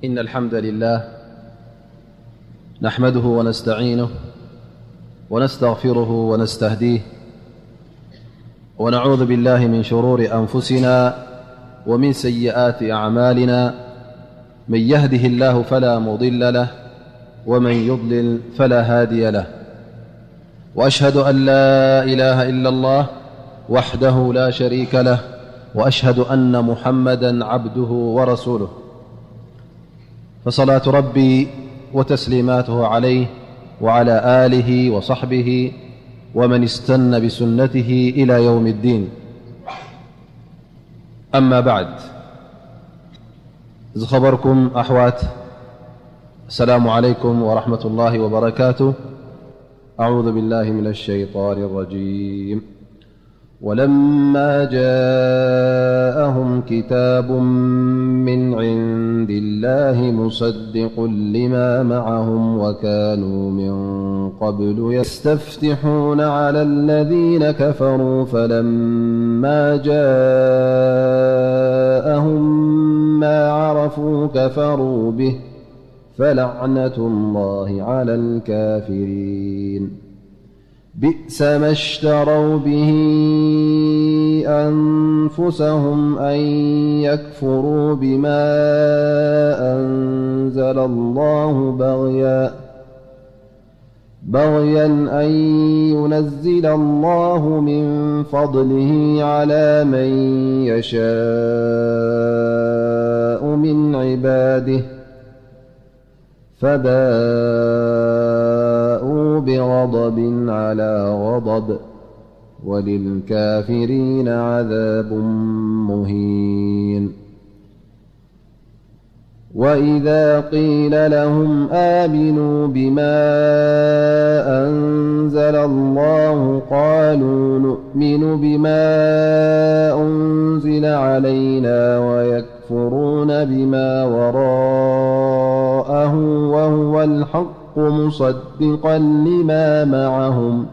إن الحمد لله نحمده ونستعينه ونستغفره ونستهديه، ونعوذ بالله من شرور أنفسنا ومن سيئات أعمالنا. من يهده الله فلا مضل له، ومن يضلل فلا هادي له. وأشهد أن لا إله إلا الله وحده لا شريك له، وأشهد أن محمدا عبده ورسوله. فصلاة ربي وتسليماته عليه وعلى آله وصحبه ومن استن بسنته إلى يوم الدين. أما بعد، ዝኸበርኩም ኣሕዋት፣ السلام عليكم ورحمة الله وبركاته. أعوذ بالله من الشيطان الرجيم. ولما جاءهم كتاب من عند الله مصدق لما معهم وكانوا من قبل يستفتحون على الذين كفروا فلما جاءهم ما عرفوا كفروا به فلعنة الله على الكافرين. بئس ما اشتروا به أنفسهم أن يكفروا بما أنزل الله بغيا، بغيا أن ينزل الله من فضله على من يشاء من عباده، فباءوا بغضب على غضب، وللكافرين عذاب مهين. وإذا قيل لهم آمنوا بما أنزل الله قالوا نؤمن بما أنزل علينا ويكفرون بما وراءه وهو الحق مصدقا لما معهم.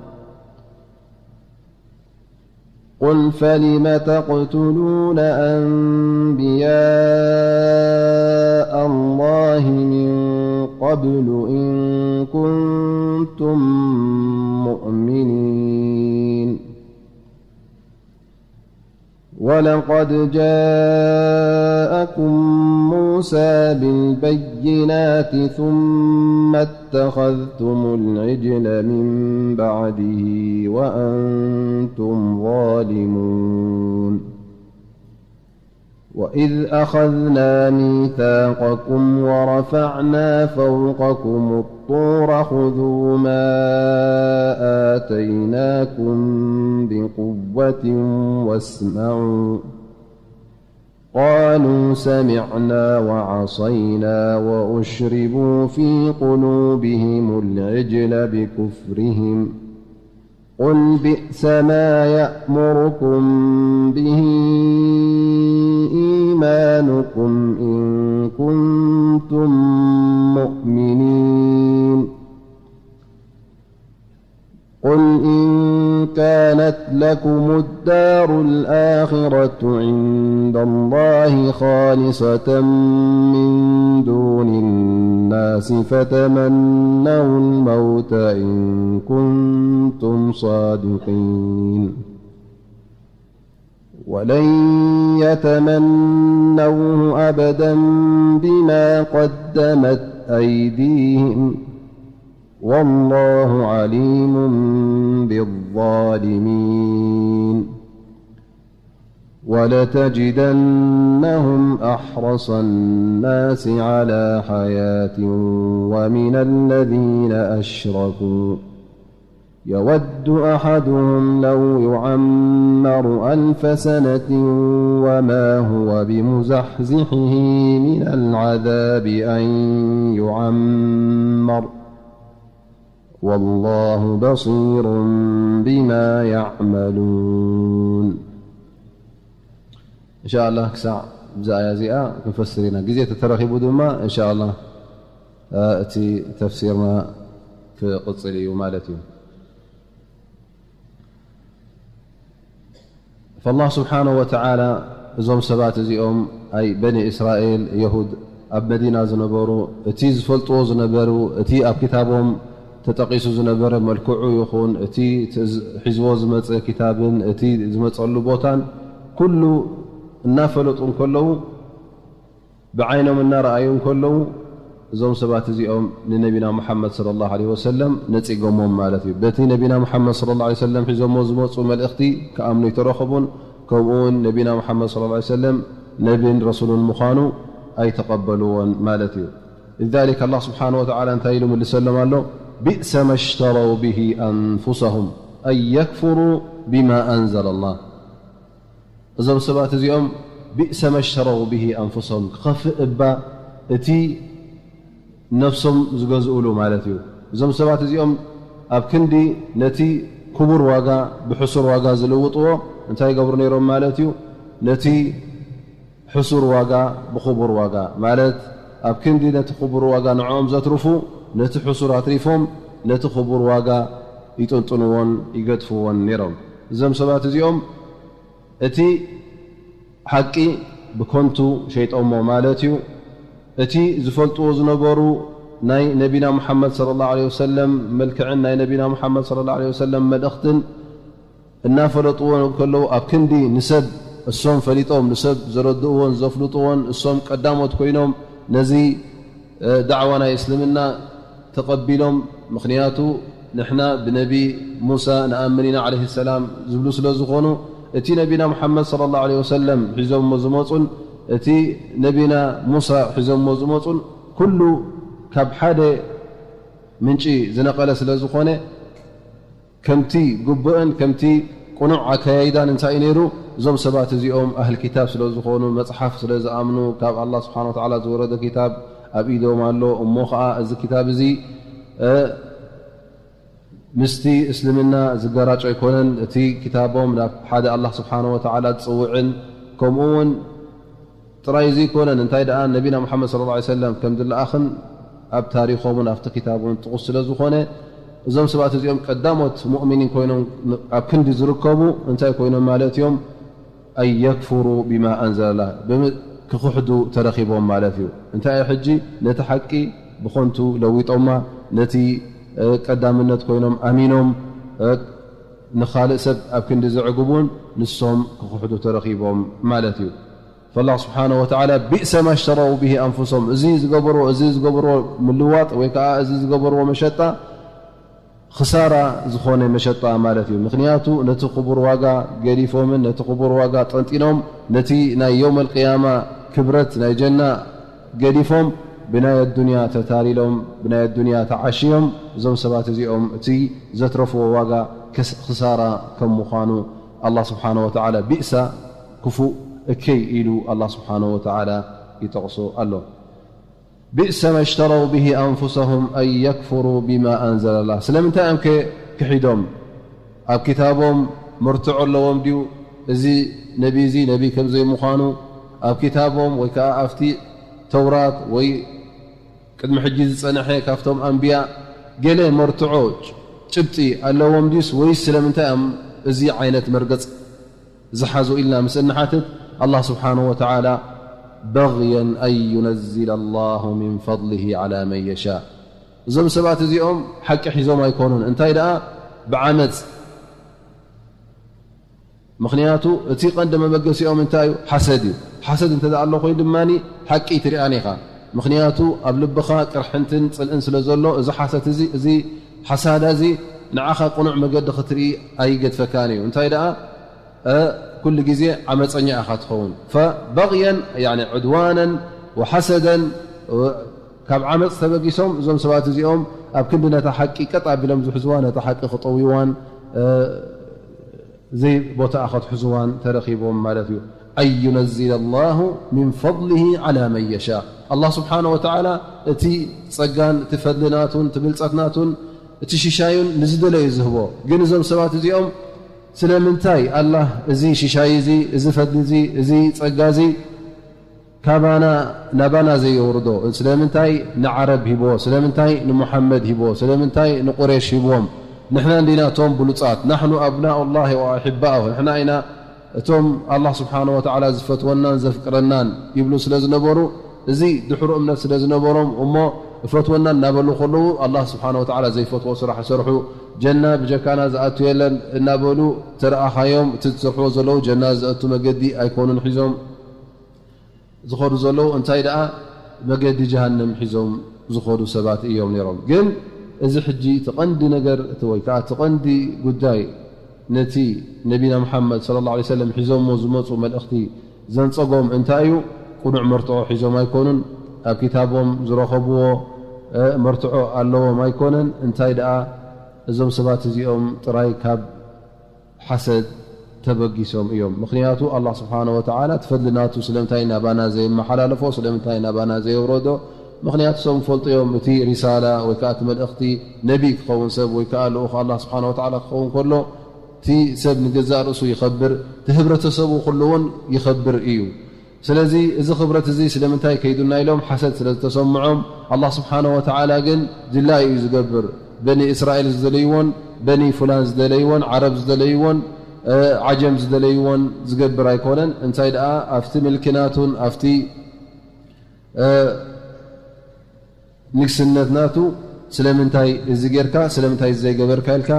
قل فلم تقتلون أنبياء الله من قبل إن كنتم مؤمنين. ولقد جاءكم موسى بالبينات ثم اتخذتم العجل من بعده وأنتم ظالمون. وإذ أخذنا ميثاقكم ورفعنا فوقكم الطور خذوا ما آتيناكم بقوة واسمعوا. قالوا سمعنا وعصينا وأشربوا في قلوبهم العجل بكفرهم. قل بئس ما يأمركم به إيمانكم إن كنتم مؤمنين. قل إن كانت لكم الدار الآخرة عند الله خالصة من دون الناس فتمنوا الموت إن كنتم صادقين. ولن يتمنوه أبدا بما قدمت أيديهم والله عليم بالظالمين. ولتجدنهم أحرص الناس على حياة ومن الذين أشركوا يود أحدهم لو يعمر ألف سنة وما هو بمزحزحه من العذاب أن يعمر والله بصير بما يعملون. إن شاء الله ክሳዕ ብዛ ኣያ እዚኣ ክንፈስር ኢና። ግዜ ተተረኺቡ ድማ إن شاء الله እቲ ተፍሲርና ክቕጽል እዩ ማለት እዩ። فالله سبحانه وتعالى እዞም ሰባት እዚኦም، أي بني إسرائيل، የሁድ ኣብ መዲና ዝነበሩ፣ እቲ ዝፈልጥዎ ዝነበሩ፣ እቲ ኣብ ክታቦም ተጠቒሱ ዝነበረ መልክዑ ይኹን፣ እቲ ትእዝ-፣ ሒዝዎ ዝመጸ ክታብን እቲ ዝመጸሉ ቦታን ኩሉ እናፈለጡ እንከለዉ፣ ብዓይኖም እናረኣዩ እንከለዉ፣ እዞም ሰባት እዚኦም ንነቢና ሙሓመድ ሰለላሁ ዐለይሂ ወሰለም ነጺጎሞም ማለት እዩ። በቲ ነቢና ሙሓመድ ሰለላሁ ዐለይሂ ወሰለም ሒዞሞ ዝመጹ መልእኽቲ ክኣምኑ ኣይተረኸቡን፣ ከምኡ እውን ነቢና ሙሓመድ ሰለላሁ ዐለይሂ ወሰለም ነቢን ረሱሉን ምዃኑ ኣይተቐበልዎን ማለት እዩ። لذلك ኣላህ ስብሓነ ወተዓላ እንታይ ኢሉ ምልሰሎም ኣሎ? ቢእሰ መሽተረው ብሂ ኣንፉሰሁም ኣን የክፍሩ ቢማ ኣንዘለ ኣላህ። እዞም ሰባት እዚኦም ቢእሰ መሽተረው ብሂ ኣንፉሰሁም፣ ክኸፍእ እባ እቲ ነፍሶም ዝገዝኡሉ ማለት እዩ። እዞም ሰባት እዚኦም ኣብ ክንዲ ነቲ ክቡር ዋጋ ብሕሱር ዋጋ ዝልውጥዎ እንታይ ይገብሩ ነይሮም ማለት እዩ? ነቲ ሕሱር ዋጋ ብኽቡር ዋጋ ማለት ኣብ ክንዲ ነቲ ክቡር ዋጋ ንዕኦም ዘትርፉ፣ ነቲ ሕሱር ኣትሪፎም ነቲ ክቡር ዋጋ ይጥንጥንዎን ይገድፍዎን ነይሮም። እዞም ሰባት እዚኦም እቲ ሓቂ ብኮንቱ ሸይጦሞ ማለት እዩ። እቲ ዝፈልጥዎ ዝነበሩ ናይ ነቢና ሙሓመድ ሰለላሁ ዐለይሂ ወሰለም መልክዕን ናይ ነቢና ሙሓመድ ሰለላሁ ዐለይሂ ወሰለም መልእኽትን እናፈለጥዎ ከለዉ፣ ኣብ ክንዲ ንሰብ እሶም ፈሊጦም ንሰብ ዘረድእዎን ዘፍልጥዎን እሶም ቀዳሞት ኮይኖም ነዚ እ፣ ዳዕዋ ናይ እስልምና ተቐቢሎም፣ ምኽንያቱ ንሕና ብነቢ ሙሳ ንኣምን ኢና ዓለይሂ ሰላም ዝብሉ ስለ ዝኾኑ፣ እቲ ነቢና ሙሓመድ ሰለላሁ ዐለይሂ ወሰለም ሒዞሞ ዝመጹን እቲ ነቢና ሙሳ ሒዞሞ ዝመጹን ኩሉ ካብ ሓደ ምንጪ ዝነቐለ ስለ ዝኾነ፣ ከምቲ ግቡእን ከምቲ ቅኑዕ ኣከያይዳን እንታይ እዩ ነይሩ? እዞም ሰባት እዚኦም ኣህል ኪታብ ስለ ዝኾኑ፣ መጽሓፍ ስለ ዝኣምኑ፣ ካብ ኣላህ ስብሓነ ወተዓላ ዝወረደ ኪታብ ኣብ ኢዶም ኣሎ። እሞ ኸዓ እዚ ኪታብ እዚ፣ እ፣ ምስቲ እስልምና ዝገራጮ ኣይኮነን። እቲ ኪታቦም ናብ ሓደ ኣላህ ስብሓነ ወተዓላ ዝጽውዕን፣ ከምኡ እውን ጥራይ ዘይኮነን፣ እንታይ ደኣ ነቢና ሙሓመድ ሰለላሁ ዐለይሂ ወሰለም ከም ዝለኣኽን ኣብ ታሪኾምን ኣብቲ ክታቦምን ጥቑስ ስለ ዝኾነ፣ እዞም ሰባት እዚኦም ቀዳሞት ሙእሚኒን ኮይኖም ኣብ ክንዲ ዝርከቡ እንታይ ኮይኖም ማለት እዮም? ኣን የክፍሩ ቢማ ኣንዘለላህ፣ ብም-፣ ክኽሕዱ ተረኺቦም ማለት እዩ። እንታይ ሕጂ ነቲ ሓቂ ብኾንቱ ለዊጦማ፣ ነቲ፣ እ፣ ቀዳምነት ኮይኖም ኣሚኖም፣ እ፣ ንኻልእ ሰብ ኣብ ክንዲ ዘዕግቡን ንሶም ክኽሕዱ ተረኺቦም ማለት እዩ። ፈላህ ስብሓነ ወተዓላ ቢእሰ ማ ሽተረው ብሂ ኣንፉሶም፣ እዚ ዝገበርዎ፣ እዚ ዝገበርዎ ምልዋጥ ወይ ከዓ እዚ ዝገበርዎ መሸጣ ክሳራ ዝኾነ መሸጣ ማለት እዩ። ምኽንያቱ ነቲ ክቡር ዋጋ ገዲፎምን ነቲ ክቡር ዋጋ ጠንጢኖም ነቲ ናይ የውመል ቅያማ ክብረት ናይ ጀና ገዲፎም ብናይ ኣዱንያ ተታሊሎም ብናይ ኣዱንያ ተዓሽዮም እዞም ሰባት እዚኦም እቲ ዘትረፍዎ ዋጋ ክስ-፣ ክሳራ ከም ምዃኑ ኣላህ ስብሓነ ወተዓላ ቢእሳ ክፉእ እከይ ኢሉ ኣላህ ስብሓነ ወተዓላ ይጠቕሶ ኣሎ። ቢእሰ ማ ሽተረው ብሂ ኣንፉሰሁም ኣን የክፍሩ ቢማ ኣንዘለላህ። ስለምንታይ እዮም ከ ክሒዶም? ኣብ ክታቦም መርትዖ ኣለዎም ድዩ? እዚ ነቢ እዚ ነቢ ከም ዘይምዃኑ ኣብ ክታቦም ወይ ከዓ ኣብቲ ተውራት ወይ ቅድሚ ሕጂ ዝጸንሐ ካብቶም ኣንብያ ገለ መርትዖ ጭብጢ ኣለዎም ድዩስ? ወይስ ስለምንታይ እዮም እዚ ዓይነት መርገጽ ዝሓዙ ኢልና ምስ እንሓትት፣ ኣላህ ስብሓነሁ ወተዓላ በግየን ኣን ዩነዝለ ኣላሁ ሚን ፈድሊሂ ዓላ መን የሻእ። እዞም ሰባት እዚኦም ሓቂ ሒዞም ኣይኮኑን፣ እንታይ ደኣ ብዓመፅ። ምኽንያቱ እቲ ቀንዲ መበገሲኦም እንታይ እዩ? ሓሰድ እዩ። ሓሰድ እንተ ደኣ ኣሎ ኮይኑ ድማ ሓቂ ኣይትሪኣን ኢኻ። ምኽንያቱ ኣብ ልብኻ ቅርሕንትን ፅልእን ስለ ዘሎ፣ እዚ ሓሰድ እዚ፣ እዚ ሓሳዳ እዚ ንዓኻ ቅኑዕ መገዲ ክትርኢ ኣይገድፈካን እዩ። እንታይ ደኣ እ፣ ኩሉ ግዜ ዓመፀኛ ኢኻ ትኸውን። ፈበግየን፣ ያኒ፣ ዕድዋነን ወሐሰደን፣ እ፣ ካብ ዓመፅ ተበጊሶም እዞም ሰባት እዚኦም ኣብ ክንዲ ነታ ሓቂ ቀጥ ኣቢሎም ዝሕዝዋ፣ ነታ ሓቂ ክጠውይዋን፣ እ፣ ዘይቦታኣ ከትሕዝዋን ተረኺቦም ማለት እዩ። ኣን ዩነዝለ ኣላሁ ሚን ፈድሊሂ ዓላ መን የሻእ። ኣላህ ስብሓነ ወተዓላ እቲ ጸጋን እቲ ፈድሊ ናቱን እቲ ብልጸት ናቱን እቲ ሽሻዩን ንዝደለዩ ዝህቦ። ግን እዞም ሰባት እዚኦም ስለምንታይ ኣላህ እዚ ሽሻይ እዚ፣ እዚ ፈድሊ እዚ፣ እዚ ጸጋ እዚ ካባና ናባና ዘየውርዶ? ስለምንታይ ንዓረብ ሂብዎ? ስለምንታይ ንሙሓመድ ሂብዎ? ስለምንታይ ንቁሬሽ ሂብዎም? ንሕና እንዲና እቶም ብሉጻት፣ ናሕኑ ኣብናኡ ላሂ ወኣሕባኡ፣ ንሕና ኢና እቶም ኣላህ ስብሓነ ወተዓላ ዝፈትወናን ዘፍቅረናን ይብሉ ስለ ዝነበሩ፣ እዚ ድሕሩ እምነት ስለ ዝነበሮም እሞ እፈትወና እናበሉ ከለዉ ኣላህ ስብሓነ ወተዓላ ዘይፈትዎ ስራሕ ይሰርሑ፣ ጀና ብጀካና ዝኣቱ የለን እናበሉ ተረኣኻዮም እቲ ዝሰርሕዎ ዘለዉ ጀና ዘእቱ መገዲ ኣይኮኑን ሒዞም ዝኸዱ ዘለዉ፣ እንታይ ደኣ መገዲ ጀሃነም ሒዞም ዝኸዱ ሰባት እዮም ነይሮም። ግን እዚ ሕጂ እቲ ቀንዲ ነገር እቲ ወይ ከዓ እቲ ቀንዲ ጉዳይ ነቲ ነቢና መሓመድ ሰለላሁ ዐለይሂ ወሰለም ሒዞሞ ዝመፁ መልእኽቲ ዘንፀጎም እንታይ እዩ? ቅኑዕ መርትዖ ሒዞም ኣይኮኑን። ኣብ ኪታቦም ዝረኸብዎ መርትዖ ኣለዎም ኣይኮነን። እንታይ ደኣ እዞም ሰባት እዚኦም ጥራይ ካብ ሓሰድ ተበጊሶም እዮም። ምኽንያቱ ኣላህ ስብሓነ ወተዓላ እቲ ፈድሊ ናቱ ስለምንታይ ናባና ዘየመሓላለፎ፣ ስለምንታይ ናባና ዘየውረዶ? ምኽንያቱ እሶም ይፈልጡ እዮም እቲ ሪሳላ ወይ ከዓ እቲ መልእኽቲ ነቢ ክኸውን ሰብ ወይ ከዓ ልኡኽ ኣላህ ስብሓነ ወተዓላ ክኸውን ከሎ እቲ ሰብ ንገዛእ ርእሱ ይኸብር፣ እቲ ህብረተሰቡ ኩሉ እውን ይኸብር እዩ። ስለዚ እዚ ክብረት እዚ ስለምንታይ ከይዱና ኢሎም ሓሰድ ስለ ዝተሰምዖም፣ ኣላህ ስብሓነ ወተዓላ ግን ድላዩ እዩ ዝገብር። በኒ እስራኤል ዝደለይዎን በኒ ፉላን ዝደለይዎን ዓረብ ዝደለይዎን ዓጀም ዝደለይዎን ዝገብር ኣይኮነን። እንታይ ደኣ ኣብቲ ምልኪ ናቱን ኣብቲ ንግስነት ናቱ ስለምንታይ እዚ ጌርካ ስለምንታይ እዚ ዘይገበርካ ኢልካ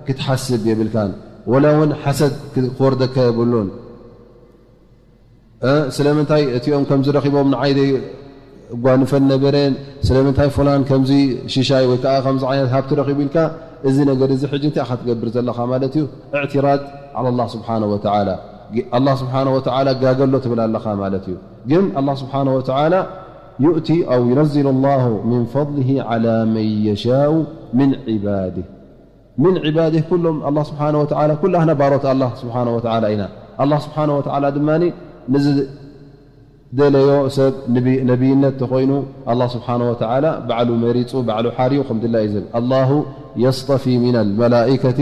ክትሓስብ የብልካን። ወላ እውን ሓሰድ ክወርደካ የብሉን። ስለምንታይ እቲኦም ከምዚ ረኺቦም ንዓይ ደይ ጓንፈን ነበረን፣ ስለምንታይ ፉላን ከምዚ ሽሻይ ወይ ከዓ ከምዚ ዓይነት ሃብቲ ረኺቡ ኢልካ እዚ ነገር እዚ ሕጂ እንታይ ኢኻ ትገብር ዘለኻ ማለት እዩ? እዕትራድ ዓላ ኣላህ ስብሓነ ወተዓላ። ኣላህ ስብሓነ ወተዓላ ጋገሎ ትብል ኣለኻ ማለት እዩ። ግን ኣላህ ስብሓነ ወተዓላ ዩእቲ ኣው ዩነዝሉ ላሁ ሚን ፈድሊሂ ዓላ መን የሻኡ ሚን ዒባዲህ። ሚን ዒባዲህ ኩሎም ኣላህ ስብሓነ ወተዓላ ኩላህና ባሮት ኣላህ ስብሓነ ወተዓላ ኢና። ኣላህ ስብሓነ ወተዓላ ድማ ንዝደለዮ ሰብ ነብይነት ተኾይኑ ኣላህ ስብሓነ ወተዓላ ባዕሉ መሪፁ ባዕሉ ሓርዩ ከም ድላዩ ዝህብ። ኣላሁ የስጠፊ ሚነል መላኢከቲ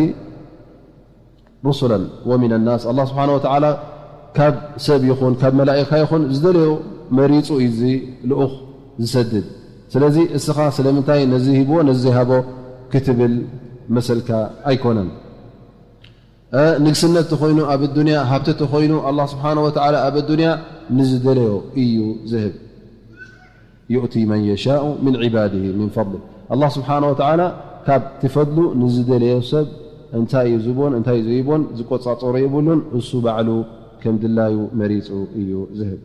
ሩሱለን ወሚን ናስ። ኣላህ ስብሓነ ወተዓላ ካብ ሰብ ይኹን ካብ መላኢካ ይኹን ዝደለዮ መሪፁ እዩ እዚ ልኡኽ ዝሰድድ። ስለዚ እስኻ ስለምንታይ ነዚ ሂብዎ ነዚ ዘይሃቦ ክትብል መሰልካ ኣይኮነን። ንግስነት ተኾይኑ ኣብ ኣዱንያ ሃብቲ ተኾይኑ ኣላህ ስብሓነ ወተዓላ ኣብ ኣዱንያ ንዝደለዮ እዩ ዝህብ። ዩእቲ መን የሻኡ ሚን ዒባዲሂ ሚን ፈድሊህ። ኣላህ ስብሓነ ወተዓላ ካብ ትፈድሉ ንዝደለዮ ሰብ እንታይ እዩ ዝቦን እንታይ ዘይቦን ዝቆፃፀሮ የብሉን። እሱ ባዕሉ ከም ድላዩ መሪፁ እዩ ዝህብ።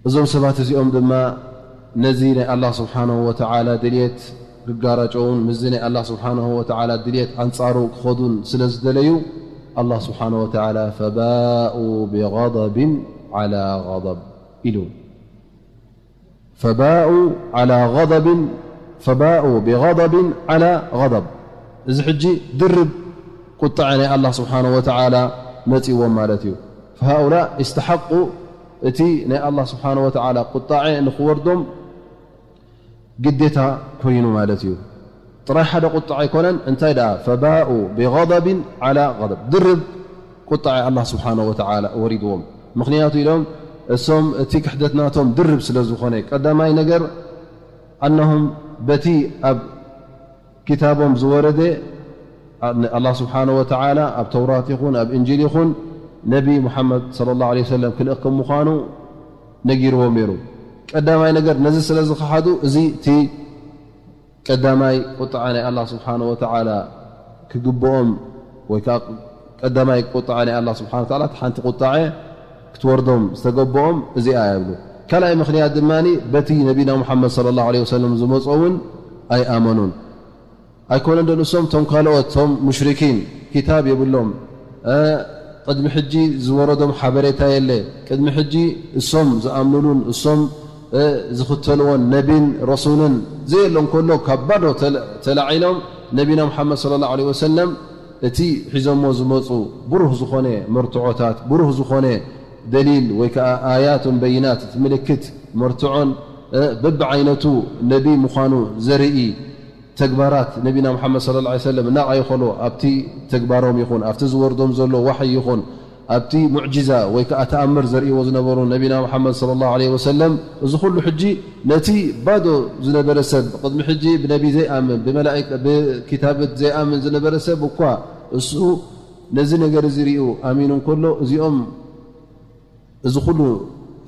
እዞም ሰባት እዚኦም ድማ ነዚ ናይ ኣላህ ስብሓነሁ ወተዓላ ድልየት ክጋራጨውን ምስዚ ናይ ኣላህ ስብሓነሁ ወተዓላ ድልየት ኣንፃሩ ክኸዱን ስለ ዝደለዩ ኣላህ ስብሓነሁ ወተዓላ ፈባኡ ብغضب على غضب ኢሉ። ፈባኡ على غضب فباءوا بغضب على غضب። እዚ ሕጂ ድርብ ቁጣዐ ናይ ኣላህ ስብሓነሁ ወተዓላ መፂዎም ማለት እዩ። فهؤلاء استحقوا እቲ ናይ ኣላህ ስብሓነሁ ወተዓላ ቁጣዐ ንኽወርዶም ግዴታ ኮይኑ ማለት እዩ። ጥራይ ሓደ ቁጣዐ ኣይኮነን፣ እንታይ ደኣ فباءوا بغضب على غضب ድርብ ቁጣዐ ኣላህ ስብሓነሁ ወተዓላ ወሪድዎም። ምኽንያቱ ኢሎም እሶም እቲ ክሕደት ናቶም ድርብ ስለ ዝኾነ ቀዳማይ ነገር ኣነሁም በቲ ኣብ ኪታቦም ዝወረደ ኣላህ ስብሓነሁ ወተዓላ ኣብ ተውራት ይኹን ኣብ እንጂል ይኹን ነቢ ሙሓመድ ሰለላሁ ዐለይሂ ወሰለም ክልእኽ ከም ምዃኑ ነጊርዎም ነይሩ። ቀዳማይ ነገር ነዚ ስለ ዝኸሓዱ እዚ እቲ ቀዳማይ ቁጥዓ ናይ ኣላህ ስብሓነሁ ወተዓላ ክግብኦም ወይ ከዓ ቀዳማይ ቁጥዓ ናይ ኣላህ ስብሓነሁ ወተዓላ ሓንቲ ቁጣዐ ክትወርዶም ዝተገብኦም እዚኣ እያ ይብሉ። ካልኣይ ምኽንያት ድማ በቲ ነቢና ሙሓመድ ሰለላሁ ዐለይሂ ወሰለም ዝመፆ እውን ኣይኣመኑን። ኣይኮነን ዶ ንሶም ቶም ካልኦት ቶም ሙሽሪኪን ኪታብ የብሎም፣ ቅድሚ ሕጂ ዝወረዶም ሓበሬታ የለ፣ ቅድሚ ሕጂ እሶም ዝኣምኑሉን እሶም ዝኽተልዎን ነቢን ረሱልን ዘየሎ እንከሎ ካብ ባዶ ተላዒሎም ነቢና ሙሓመድ ሰለላሁ ዐለይሂ ወሰለም እቲ ሒዞሞ ዝመፁ ብሩህ ዝኾነ መርትዖታት ብሩህ ዝኾነ ደሊል ወይ ከዓ ኣያቱን በይናት እቲ ምልክት መርትዖን በብዓይነቱ ነቢ ምዃኑ ዘርኢ ተግባራት ነቢና ሙሓመድ ሰለላሁ ዐለይሂ ወሰለም እናቐየኸሉ ኣብቲ ተግባሮም ይኹን ኣብቲ ዝወርዶም ዘሎ ዋሕይ ይኹን ኣብቲ ሙዕጂዛ ወይ ከዓ ተኣምር ዘርእይዎ ዝነበሩ ነቢና ሙሓመድ ሰለላሁ ዐለይሂ ወሰለም እዚ ኩሉ ሕጂ ነቲ ባዶ ዝነበረ ሰብ ቅድሚ ሕጂ ብነቢ ዘይኣምን ብመላእክ ብኪታብት ዘይኣምን ዝነበረ ሰብ እኳ እሱ ነዚ ነገር እዚ ሪኡ ኣሚኑ እንከሎ እዚኦም እዚ ኩሉ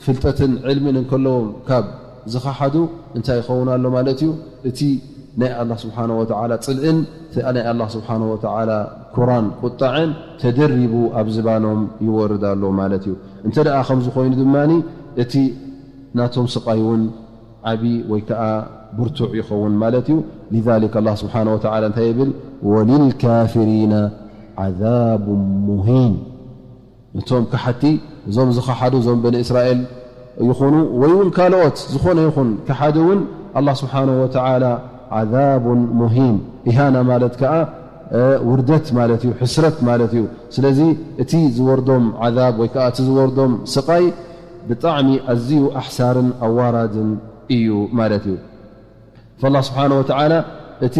ፍልጠትን ዕልምን እንከለዎም ካብ ዝኸሓዱ እንታይ ይኸውን ኣሎ ማለት እዩ? እቲ ናይ ኣላህ ስብሓነ ወተዓላ ጽልእን እቲ ናይ ኣላህ ስብሓነ ወተዓላ ኩራን ቁጣዕን ተደሪቡ ኣብ ዝባኖም ይወርድ ኣሎ ማለት እዩ። እንተ ደኣ ከምዚ ኮይኑ ድማ እቲ ናቶም ስቓይ እውን ዓቢ ወይ ከዓ ብርቱዕ ይኸውን ማለት እዩ። ሊዛሊክ ኣላህ ስብሓነ ወተዓላ እንታይ ይብል? ወሊልካፊሪና ዓዛቡ ሙሂን። ነቶም ከሓድቲ፣ እዞም ዝኸሓዱ፣ እዞም በኒ እስራኤል ይኹኑ ወይ እውን ካልኦት ዝኾነ ይኹን ከሓዲ እውን ኣላህ ስብሓነሁ ወተዓላ ዓዛቡን ሙሂን፣ ኢሃና ማለት ከዓ ውርደት ማለት እዩ፣ ሕስረት ማለት እዩ። ስለዚ እቲ ዝወርዶም ዓዛብ ወይ ከዓ እቲ ዝወርዶም ስቓይ ብጣዕሚ ኣዝዩ ኣሕሳርን ኣዋራድን እዩ ማለት እዩ። ፈላ ስብሓነ ወተዓላ እቲ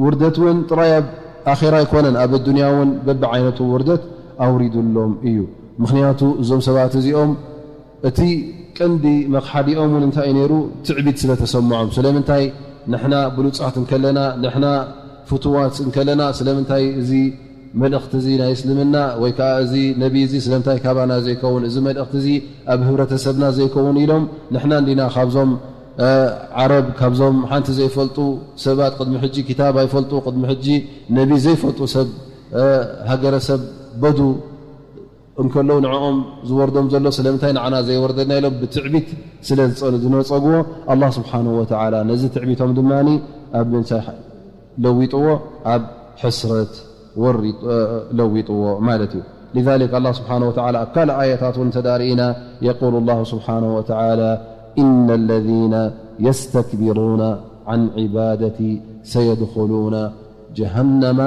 ውርደት እውን ጥራይ ኣብ ኣኼራ ኣይኮነን፣ ኣብ ኣዱንያ እውን በብዓይነቱ ውርደት ኣውሪዱሎም እዩ። ምኽንያቱ እዞም ሰባት እዚኦም እቲ ቀንዲ መኽሓዲኦም እውን እንታይ እዩ ነይሩ? ትዕቢት ስለ ተሰምዖም። ስለምንታይ ንሕና ብሉጻት እንከለና፣ ንሕና ፍቱዋት እንከለና፣ ስለምንታይ እዚ መልእኽቲ እዚ ናይ እስልምና ወይ ከዓ እዚ ነቢ እዚ ስለምንታይ ካባና ዘይከውን፣ እዚ መልእኽቲ እዚ ኣብ ህብረተሰብና ዘይከውን ኢሎም ንሕና እንዲና ካብዞም ዓረብ ካብዞም ሓንቲ ዘይፈልጡ ሰባት፣ ቅድሚ ሕጂ ክታብ ኣይፈልጡ፣ ቅድሚ ሕጂ ነቢ ዘይፈልጡ ሰብ፣ ሃገረሰብ በዱ እንከለዉ ንዕኦም ዝወርዶም ዘሎ ስለምንታይ ንዓና ዘይወርደና ኢሎም ብትዕቢት ስለ ዝጸኑ ዝነጸግዎ፣ ኣላህ ስብሓንሁ ወተዓላ ነዚ ትዕቢቶም ድማ ኣብ ምንታይ ለዊጥዎ? ኣብ ሕስረት ወሪ-፣ ለዊጥዎ ማለት እዩ። لذلك ኣላህ ስብሓንሁ ወተዓላ ኣብ ካልእ ኣያታት እውን እንተ ደኣ ርኢና፣ የቁሉ ኣላሁ ስብሓንሁ ወተዓላ፣ إن الذين يستكبرون عن عبادتي سيدخلون جهنم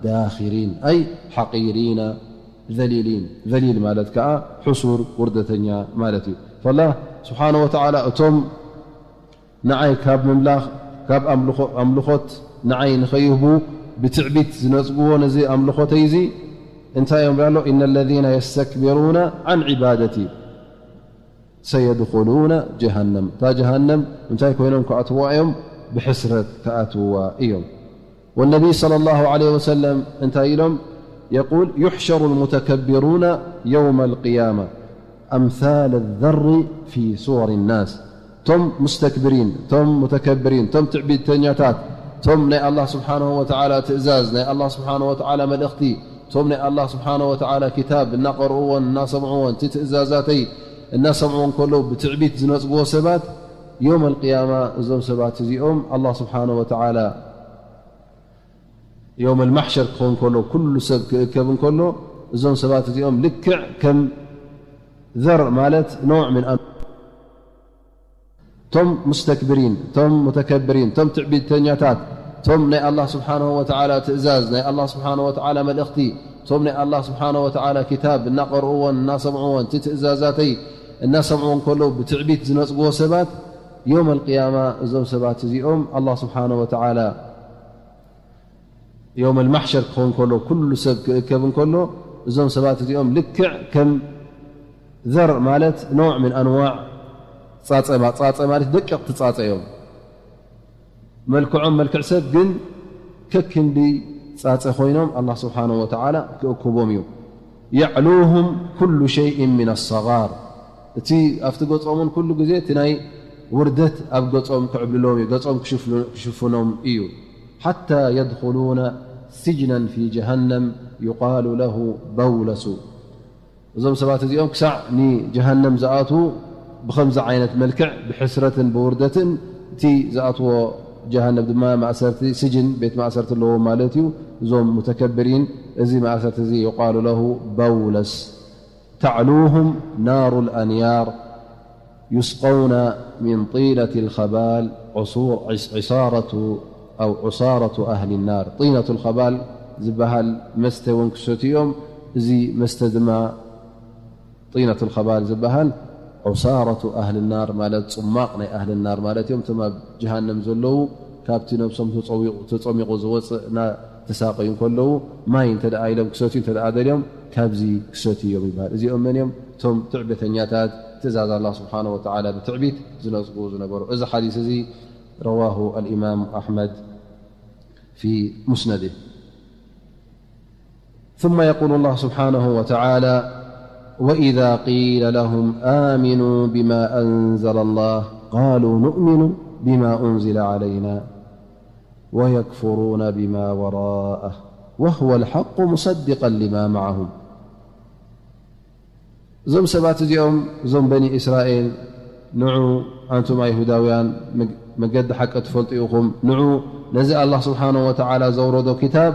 داخرين، أي حقيرين ذليلين። ذليل ማለት ከዓ ሕሱር፣ ውርደተኛ ማለት እዩ። ፈላህ ስብሓንሁ ወተዓላ እቶም ንዓይ ካብ ምምላኽ፣ ካብ ኣምልኾ-፣ ኣምልኾት ንዓይ ንኸይህቡ ብትዕቢት ዝነጽግዎ ነዚ ኣምልኾተይ እዚ እንታይ እዮም? ኣሎ፣ إن الذين يستكبرون عن عبادتي سيدخلون جهنم። እታ ጀሃነም እንታይ ኮይኖም ክኣትውዋ እዮም? ብሕስረት ክኣትውዋ እዮም። والنبي صلى الله عليه وسلم እንታይ ኢሎም? يقول: يحشر المتكبرون يوم القيامة أمثال الذر في صور الناس። ቶም ሙስተክብሪን፣ ቶም ሙተከብሪን፣ ቶም ትዕቢተኛታት፣ ቶም ናይ ኣላህ ስብሓንሁ ወተዓላ ትእዛዝ፣ ናይ ኣላህ ስብሓንሁ ወተዓላ መልእኽቲ፣ ቶም ናይ ኣላህ ስብሓንሁ ወተዓላ ክታብ እናቐርእዎን እናሰምዕዎን፣ እቲ ትእዛዛተይ እናሰምዕዎ እንከለዉ ብትዕቢት ዝነጽግዎ ሰባት፣ የውመል ቅያማ እዞም ሰባት እዚኦም ኣላህ ስብሓንሁ ወተዓላ የውመል ማሕሸር ክኸውን ከሎ፣ ኩሉ ሰብ ክእከብ እንከሎ፣ እዞም ሰባት እዚኦም ልክዕ ከም ዘር ማለት ነውዕ ምን ኣን-፣ ቶም ሙስተክብሪን፣ ቶም ሙተከብሪን፣ ቶም ትዕቢተኛታት፣ ቶም ናይ ኣላህ ስብሓንሁ ወተዓላ ትእዛዝ፣ ናይ ኣላህ ስብሓንሁ ወተዓላ መልእኽቲ፣ ቶም ናይ ኣላህ ስብሓንሁ ወተዓላ ክታብ እናቐርእዎን እናሰምዕዎን፣ እቲ ትእዛዛተይ እናሰምዕዎ እንከለዉ ብትዕቢት ዝነጽግዎ ሰባት፣ የውመል ቅያማ እዞም ሰባት እዚኦም ኣላህ ስብሓንሁ ወተዓላ የውመል ማሕሸር ክኸውን ከሎ፣ ኩሉ ሰብ ክእከብ እንከሎ፣ እዞም ሰባት እዚኦም ልክዕ ከም ዘር ማለት ነውዕ ምን ኣንዋዕ ጻጸ ማ-፣ ጻጸ ማለት ደቀቕቲ ጻጸ እዮም። መልክዖም መልክዕ ሰብ ግን ከክንዲ ጻጸ ኮይኖም ኣላህ ስብሓንሁ ወተዓላ ክእክቦም እዩ። የዕሉሁም ኩሉ ሸይእን ምን ኣሰጋር። እቲ ኣብቲ ገጾምን ኩሉ ግዜ እቲ ናይ ውርደት ኣብ ገጾም ክዕብልሎም እዩ፣ ገጾም ክሽፍሉ-፣ ክሽፍኖም እዩ። ሓታ የድኹሉነ ስጅነን ፊ ጀሃነም ዩቃሉ ለሁ በውለሱ። እዞም ሰባት እዚኦም ክሳዕ ንጀሃነም ዝኣትዉ ብኸምዚ ዓይነት መልክዕ ብሕስረትን ብውርደትን፣ እቲ ዝኣትዎ ጀሃነም ድማ ማእሰርቲ ስጅን፣ ቤት ማእሰርቲ ኣለዎም ማለት እዩ። እዞም ሙተከብሪን እዚ ማእሰርቲ እዚ ዩቃሉ ለሁ በውለስ። تعلوهم نار الأنيار يسقون من طينة الخبال عصور-، عص-، عصارة أو عصارة أهل النار. طينة الخبال ዝበሃል መስተ እውን ክሰትዩ እዮም። እዚ መስተ ድማ ጢነቱል ኸባል ዝበሃል ዑሳረቱ ኣህሊ ናር ማለት ጽሟቕ ናይ ኣህሊ ናር ማለት እዮም። እቶም ኣብ ጀሃነም ዘለዉ ካብቲ ነብሶም ተጸዊቑ-፣ ተጸሚቑ ዝወጽእ እናተሳቐዩ እንከለዉ ማይ እንተ ደኣ ኢሎም ክሰትዩ እንተ ደኣ ደልዮም ካብዚ ክሰትዩ እዮም ይበሃል። እዚኦም መን እዮም? እቶም ትዕቢተኛታት፣ ትእዛዝ ኣላህ ስብሓነሁ ወተዓላ ብትዕቢት ዝነጽጉ ዝነበሩ። እዚ ሓዲስ እዚ ረዋሁ ኣልኢማም ኣሕመድ ፊ ሙስነዲህ። ثم يقول الله سبحانه وتعالى: وإذا قيل لهم آمنوا بما أنزل الله قالوا نؤمن بما أنزل علينا ويكفرون بما وراءه وهو الحق مصدقا لما معهم. እዞም ሰባት እዚኦም፣ እዞም በኒ እስራኤል፣ ንዑ ኣንቱም ኣይሁዳውያን መግ-፣ መገዲ ሓቂ ትፈልጡ ኢኹም፣ ንዑ ነዚ ኣላህ ስብሓነሁ ወተዓላ ዘውረዶ ኪታብ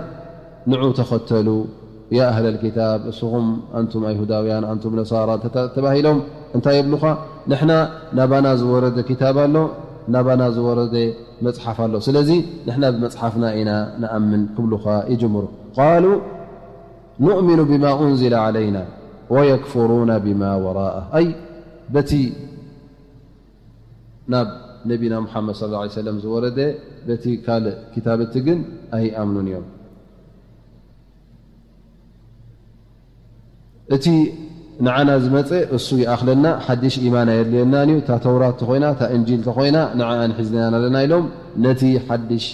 ንዑ ተኸተሉ። ያ ኣህለል ኪታብ፣ እስኹም ኣንቱም ኣይሁዳውያን፣ ኣንቱም ነሳራ እንተ-፣ ተባሂሎም እንታይ የብሉኻ? ንሕና ናባና ዝወረደ ኪታብ ኣሎ፣ ናባና ዝወረደ መጽሓፍ ኣሎ። ስለዚ ንሕና ብመጽሓፍና ኢና ንኣምን ክብሉኻ ይጅምሩ። ቃሉ ኑእሚኑ ቢማ ኡንዚለ ዓለይና ወየክፍሩና ቢማ ወራአ። ኣይ በቲ ናብ ነቢና ሙሓመድ ሰለላሁ ዐለይሂ ወሰለም ዝወረደ፣ በቲ ካልእ ኪታብ እቲ ግን ኣይኣምኑን እዮም። እቲ ንዓና ዝመጸ እሱ ይኣኽለና፣ ሓድሽ ኢማን ኣየድልየናን እዩ። እታ ተውራት ተኾይና፣ እታ እንጂል ተኾይና፣ ንዓኣ ንሒዝናያ ኣለና ኢሎም ነቲ ሓድሽ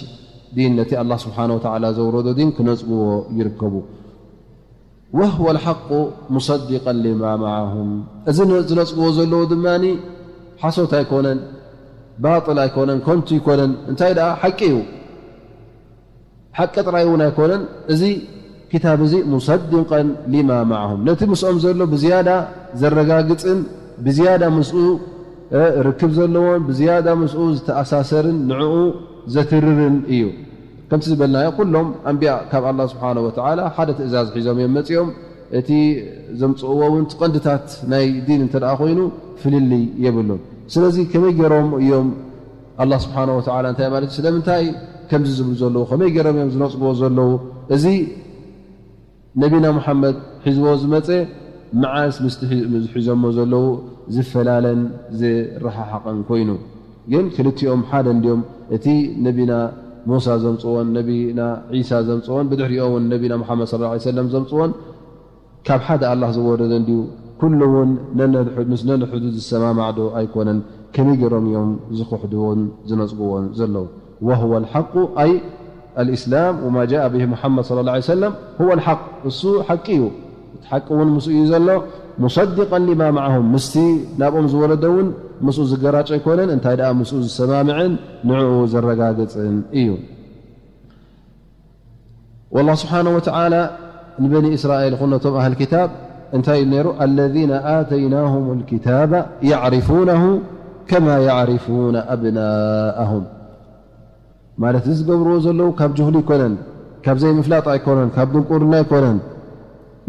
ዲን፣ ነቲ ኣላህ ስብሓነ ወተዓላ ዘውረዶ ዲን ክነጽግዎ ይርከቡ። ወህወ ልሓቁ ሙሰዲቀን ሊማ መዓሁም። እዚ ነ-፣ ዝነጽግዎ ዘለዉ ድማ ሓሶት ኣይኮነን፣ ባጥል ኣይኮነን፣ ከንቱ ኣይኮነን። እንታይ ደኣ ሓቂ እዩ። ሓቂ ጥራይ እውን ኣይኮነን። እዚ ክታብ እዚ ሙሰዲቀን ሊማ መዓሁም፣ ነቲ ምስኦም ዘሎ ብዝያዳ ዘረጋግጽን ብዝያዳ ምስኡ፣ እ፣ ርክብ ዘለዎን ብዝያዳ ምስኡ ዝተኣሳሰርን ንዕኡ ዘትርርን እዩ። ከምቲ ዝበልናዮ፣ ኩሎም ኣንብያ ካብ ኣላህ ስብሓነሁ ወተዓላ ሓደ ትእዛዝ ሒዞም እዮም መጺኦም። እቲ ዘምጽእዎ እውን እቲ ቀንድታት ናይ ዲን እንተ ደኣ ኮይኑ ፍልልይ የብሉን። ስለዚ ከመይ ገይሮም እዮም ኣላህ ስብሓነሁ ወተዓላ እንታይ ማለት እዩ? ስለምንታይ ከምዚ ዝብሉ ዘለዉ? ከመይ ገይሮም እዮም ዝነጽግዎ ዘለዉ? እዚ ነቢና ሙሓመድ ሒዝዎ ዝመጸ መዓስ ምስቲ ሒ-፣ ምስ ሒዞሞ ዘለዉ ዝፈላለን ዝረሓሓቕን ኮይኑ፣ ግን ክልቲኦም ሓደ እንድዮም። እቲ ነቢና ሙሳ ዘምጽዎን ነቢና ዒሳ ዘምጽዎን ብድሕሪኦ እውን ነቢና ሙሓመድ ሰለላሁ ዐለይሂ ወሰለም ዘምጽዎን ካብ ሓደ ኣላህ ዝወረደ እንድዩ። ኩሉ እውን ነነድሑ-፣ ምስ ነንሕዱ ዝሰማማዕ ዶ ኣይኮነን? ከመይ ገይሮም እዮም ዝኽሕድዎን ዝነጽግዎን ዘለዉ? ወሁወ ልሓቁ ኣይ ኣልእስላም ወማ ጃአ ብሂ ሙሓመድ ሰለላሁ ዐለይሂ ወሰለም ሁወ ልሓቅ፣ እሱ ሓቂ እዩ። እቲ ሓቂ እውን ምስኡ እዩ ዘሎ። ሙሰዲቀን ሊማ መዓሁም፣ ምስቲ ናብኦም ዝወረደ እውን ምስኡ ዝገራጭ ኣይኮነን፣ እንታይ ደኣ ምስኡ ዝሰማምዕን ንዕኡ ዘረጋግጽን እዩ። ወላህ ስብሓነሁ ወተዓላ ንበኒ እስራኤል ይኹን ነቶም ኣህል ክታብ እንታይ ኢሉ ነይሩ? ኣለዚነ ኣተይናሁም ልክታበ ያዕሪፉነሁ ከማ ያዕሪፉነ ኣብናኣሁም። ማለት እዚ ዝገብርዎ ዘለዉ ካብ ጅህሉ ኣይኮነን፣ ካብ ዘይምፍላጥ ኣይኮነን፣ ካብ ድንቁርና ኣይኮነን።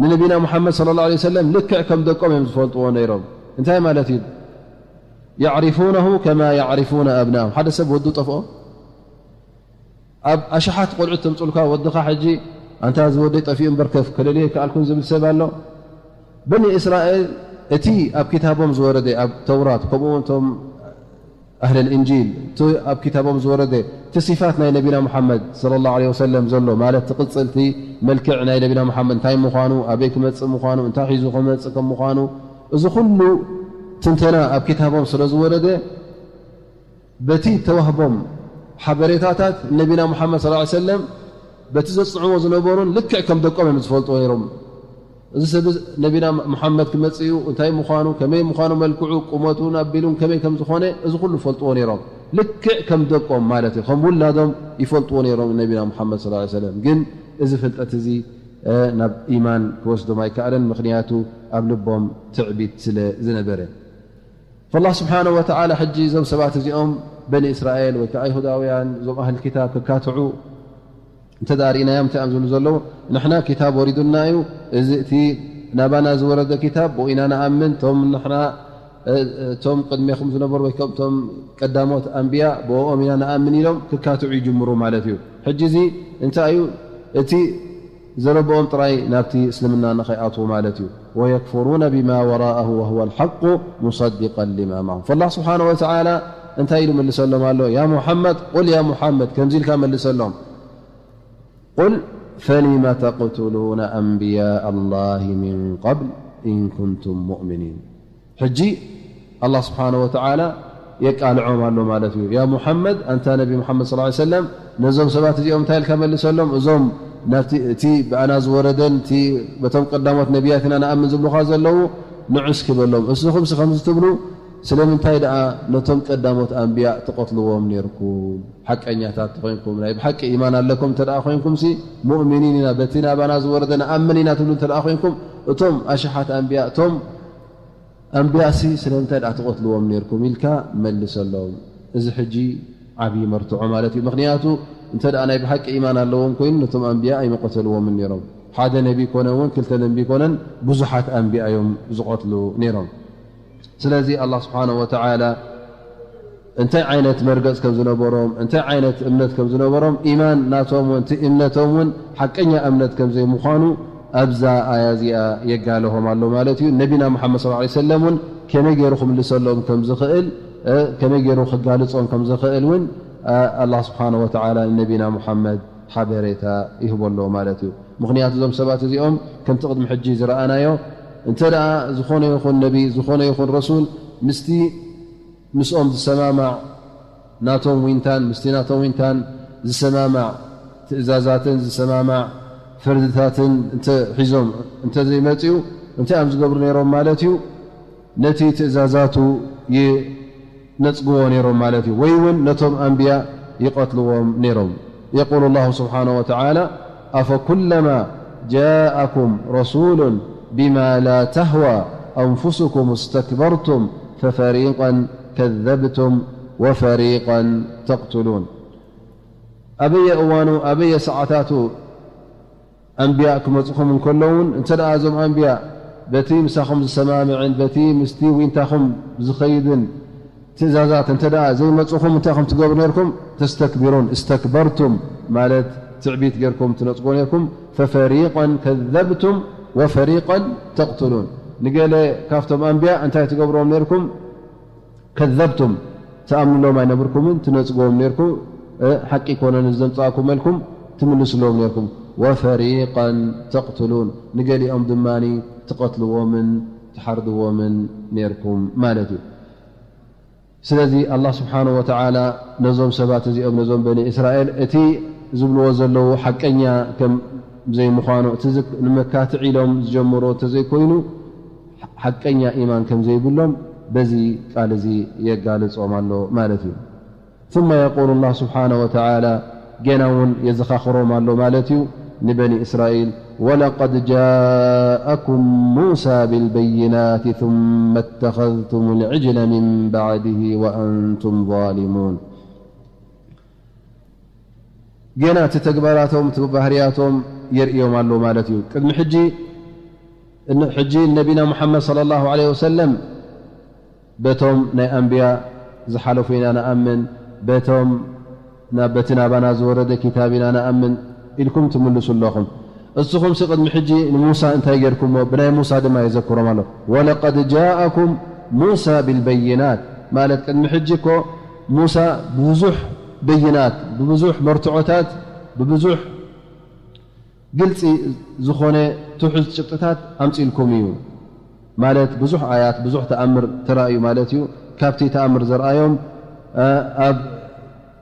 ንነቢና ሙሓመድ ሰለላሁ ዐለይሂ ወሰለም ልክዕ ከም ደቆም እዮም ዝፈልጥዎ ነይሮም። እንታይ ማለት እዩ? ያዕሪፉነሁ ከማ ያዕሪፉነ ኣብናኣሁም። ሓደ ሰብ ወዱ ጠፍኦ፣ ኣብ ኣሽሓት ቆልዑት ተምጽኡልካ፣ ወድኻ ሕጂ፣ ኣንታ እዚ ወደይ ጠፊኡ እምበር ከፍ ከለልዮ ኣይከኣልኩን ዝብል ሰብ ኣሎ። በኒ እስራኤል እቲ ኣብ ክታቦም ዝወረደ፣ ኣብ ተውራት፣ ከምኡ እውን እቶም ኣህለል እንጂል፣ እቲ ኣብ ክታቦም ዝወረደ፣ እቲ ሲፋት ናይ ነቢና ሙሓመድ ሰለላሁ ዐለይሂ ወሰለም ዘሎ፣ ማለት እቲ ቅጽል፣ እቲ መልክዕ ናይ ነቢና ሙሓመድ እንታይ ምዃኑ፣ ኣበይ ክመጽእ ምዃኑ፣ እንታይ ሒዙ ክመጽእ ከም ምዃኑ፣ እዚ ኩሉ ትንተና ኣብ ክታቦም ስለ ዝወረደ፣ በቲ ተዋህቦም ሓበሬታታት ነቢና ሙሓመድ ሰለላሁ ዐለይሂ ወሰለም በቲ ዘጽዕዎ ዝነበሩን ልክዕ ከም ደቆም እዮም ዝፈልጥዎ ነይሮም። እዚ ሰብ እዚ ነቢና ሙሓመድ ክመጽእ እዩ፣ እንታይ ምዃኑ፣ ከመይ ምዃኑ፣ መልክዑ፣ ቁመቱን ኣቢሉን ከመይ ከም ዝኾነ፣ እዚ ኩሉ ይፈልጥዎ ነይሮም። ልክዕ ከም ደቆም ማለት እዩ፣ ከም ውላዶም ይፈልጥዎ ነይሮም ነቢና ሙሓመድ ሰለላሁ ዐለይሂ ወሰለም። ግን እዚ ፍልጠት እዚ፣ እ፣ ናብ ኢማን ክወስዶም ኣይከኣለን፣ ምኽንያቱ ኣብ ልቦም ትዕቢት ስለ ዝነበረ። ፈላህ ስብሓነሁ ወተዓላ ሕጂ እዞም ሰባት እዚኦም በኒ እስራኤል ወይ ከዓ ኣይሁዳውያን እዞም ኣህል ክታብ ክካትዑ እንተ ደኣ ርኢናዮም እንታይ እዮም ዝብሉ ዘለዉ? ንሕና ክታብ ወሪዱና እዩ፣ እዚ እቲ ናባና ዝወረደ ክታብ ብኡ ኢና ንኣምን፣ እቶም ንሕና፣ እ፣ እቶም ቅድሜኹም ዝነበሩ ወይ ከም እቶም ቀዳሞት ኣንብያ ብኦም ኢና ንኣምን ኢሎም ክካትዑ ይጅምሩ ማለት እዩ። ሕጂ እዚ እንታይ እዩ? እቲ ዘረብኦም ጥራይ ናብቲ እስልምና ንኸይኣትዉ ማለት እዩ። ወየክፍሩነ ቢማ ወራአሁ ወሁወ ልሓቁ ሙሰዲቀን ሊማ ማዕሁም። ፈላህ ስብሓነ ወተዓላ እንታይ ኢሉ መልሰሎም ኣሎ? ያ ሙሓመድ፣ ቁል ያ ሙሓመድ፣ ከምዚ ኢልካ መልሰሎም። ቁል ፈሊመ ተቅቱሉነ ኣንብያእ ኣላሂ ሚን ቀብል ኢን ኩንቱም ሙእሚኒን። ሕጂ ኣላህ ስብሓነ ወተዓላ የቃልዖም ኣሎ ማለት እዩ። ያ ሙሓመድ፣ ኣንታ ነቢ ሙሓመድ ሰለላሁ ዐለይሂ ወሰለም፣ ነዞም ሰባት እዚኦም እንታይ ኢልካ መልሰሎም? እዞም ናብቲ፣ እቲ ብኣና ዝወረደን እቲ በቶም ቀዳሞት ነቢያት ኢና ንኣምን ዝብሉኻ ዘለዉ፣ ንዑ እስኪ በሎም፣ እስኹምሲ ከምዚ ትብሉ ስለምንታይ ደኣ ነቶም ቀዳሞት ኣንብያ ትቐትልዎም ነይርኩም? ሓቀኛታት ተኾይንኩም፣ ናይ ብሓቂ ኢማን ኣለኩም እንተ ደኣ ኮይንኩምሲ፣ ሙእሚኒን ኢና፣ በቲ ናባና ዝወረደ ንኣምን ኢና ትብሉ እንተ ደኣ ኮይንኩም፣ እቶም ኣሽሓት ኣንብያ፣ እቶም ኣንብያሲ ስለምንታይ ደኣ ትቐትልዎም ነይርኩም? ኢልካ መልሰሎም። እዚ ሕጂ ዓብዪ መርትዖ ማለት እዩ። ምኽንያቱ እንተ ደኣ ናይ ብሓቂ ኢማን ኣለዎም ኮይኑ ነቶም ኣንብያ ኣይመቐተልዎምን ነይሮም። ሓደ ነቢ ኮነ እውን ክልተ ነቢ ኮነን ብዙሓት ኣንብያ እዮም ዝቐትሉ ነይሮም። ስለዚ ኣላህ ስብሓነሁ ወተዓላ እንታይ ዓይነት መርገጽ ከም ዝነበሮም፣ እንታይ ዓይነት እምነት ከም ዝነበሮም፣ ኢማን ናቶም እውን፣ እቲ እምነቶም እውን ሓቀኛ እምነት ከም ዘይምዃኑ ኣብዛ ኣያ እዚኣ የጋልሆም ኣሎ ማለት እዩ። ነቢና ሙሓመድ ሰለላሁ ዐለይሂ ወሰለም እውን ከመይ ገይሩ ክምልሰሎም ከም ዝኽእል፣ እ፣ ከመይ ገይሩ ክጋልጾም ከም ዝኽእል እውን፣ እ፣ ኣላህ ስብሓነሁ ወተዓላ ንነቢና ሙሓመድ ሓበሬታ ይህቦ ኣሎ ማለት እዩ። ምኽንያቱ እዞም ሰባት እዚኦም ከምቲ ቅድሚ ሕጂ ዝረኣናዮ እንተ ደኣ ዝኾነ ይኹን ነቢ፣ ዝኾነ ይኹን ረሱል ምስቲ ምስኦም ዝሰማማዕ ናቶም ዊንታን፣ ምስቲ ናቶም ዊንታን ዝሰማማዕ ትእዛዛትን ዝሰማማዕ ፍርድታትን እንተ ሒዞም እንተ ዘይመጽኡ እንታይ እዮም ዝገብሩ ነይሮም ማለት እዩ? ነቲ ትእዛዛቱ ይነጽግዎ ነይሮም ማለት እዩ፣ ወይ እውን ነቶም ኣንብያ ይቐትልዎም ነይሮም። የቁሉ ላሁ ስብሓነሁ ወተዓላ፣ ኣፈኩለማ ጃኣኩም ረሱሉን ቢማ ላ ተህዋ ኣንፉሱኩም እስተክበርቱም ፈፈሪቀን ከዘብቱም ወፈሪቀን ተቅትሉን። ኣበየ እዋኑ ኣበየ ሰዓታቱ ኣንብያ ክመጽኹም እንከለውን፣ እንተ ደኣ እዞም ኣንብያ በቲ ምሳኹም ዝሰማምዕን በቲ ምስቲ ዊንታኹም ዝኸይድን ትእዛዛት እንተ ደኣ ዘይመጽኹም፣ እንታይ ከም ትገብሩ ነርኩም? ተስተክቢሩን፣ እስተክበርቱም ማለት ትዕቢት ጌርኩም ትነጽጎ ነርኩም። ፈፈሪቀን ከዘብቱም ወፈሪቀን ተቕትሉን። ንገለ ካብቶም ኣንብያ እንታይ ትገብርዎም ነርኩም? ከዘብቱም፣ ትኣምንሎም ኣይነብርኩምን፣ ትነጽግዎም ነርኩም። እ፣ ሓቂ ኮነን ዘምጻእኩም መልኩም ትምልስሎም ነርኩም። ወፈሪቀን ተቕትሉን፣ ንገሊኦም ድማ ትቐትልዎምን ትሓርድዎምን ነርኩም ማለት እዩ። ስለዚ ኣላህ ስብሓነሁ ወተዓላ ነዞም ሰባት እዚኦም፣ ነዞም በኒ እስራኤል፣ እቲ ዝብልዎ ዘለዉ ሓቀኛ ከም ዘይምዃኑ፣ እቲ ዝ-፣ ንመካትዒ ኢሎም ዝጀምሮ እንተዘይኮይኑ፣ ሓቀኛ ኢማን ከም ዘይብሎም በዚ ቃል እዚ የጋልጾም ኣሎ ማለት እዩ። ثم يقول الله سبحانه وتعالى፣ ገና እውን የዘኻኽሮም ኣሎ ማለት እዩ ንበኒ እስራኤል፣ ولقد جاءكم موسى بالبينات ثم اتخذتم العجل من بعده وأنتم ظالمون። ገና እቲ ተግባራቶም፣ እቲ ባህርያቶም የርእዮም ኣሎ ማለት እዩ። ቅድሚ ሕጂ፣ ን-፣ ሕጂ ነቢና ሙሓመድ ሰለላሁ ዐለይሂ ወሰለም በቶም ናይ ኣንብያ ዝሓለፉ ኢና ንኣምን፣ በቶም ናብ፣ በቲ ናባና ዝወረደ ኪታብ ኢና ንኣምን ኢልኩም ትምልሱ ኣለኹም። እስኹምሲ ቅድሚ ሕጂ ንሙሳ እንታይ ጌርኩሞ? ብናይ ሙሳ ድማ የዘክሮም ኣሎ። ወለቀድ ጃኣኩም ሙሳ ቢልበይናት፣ ማለት ቅድሚ ሕጂ እኮ ሙሳ ብብዙሕ በይናት፣ ብብዙሕ መርትዖታት፣ ብብዙሕ ግልጺ ዝኾነ ትሑዝ ጭብጥታት ኣምጺእልኩም እዩ። ማለት ብዙሕ ኣያት፣ ብዙሕ ተኣምር ተራእዩ ማለት እዩ። ካብቲ ተኣምር ዘርኣዮም፣ እ፣ ኣብ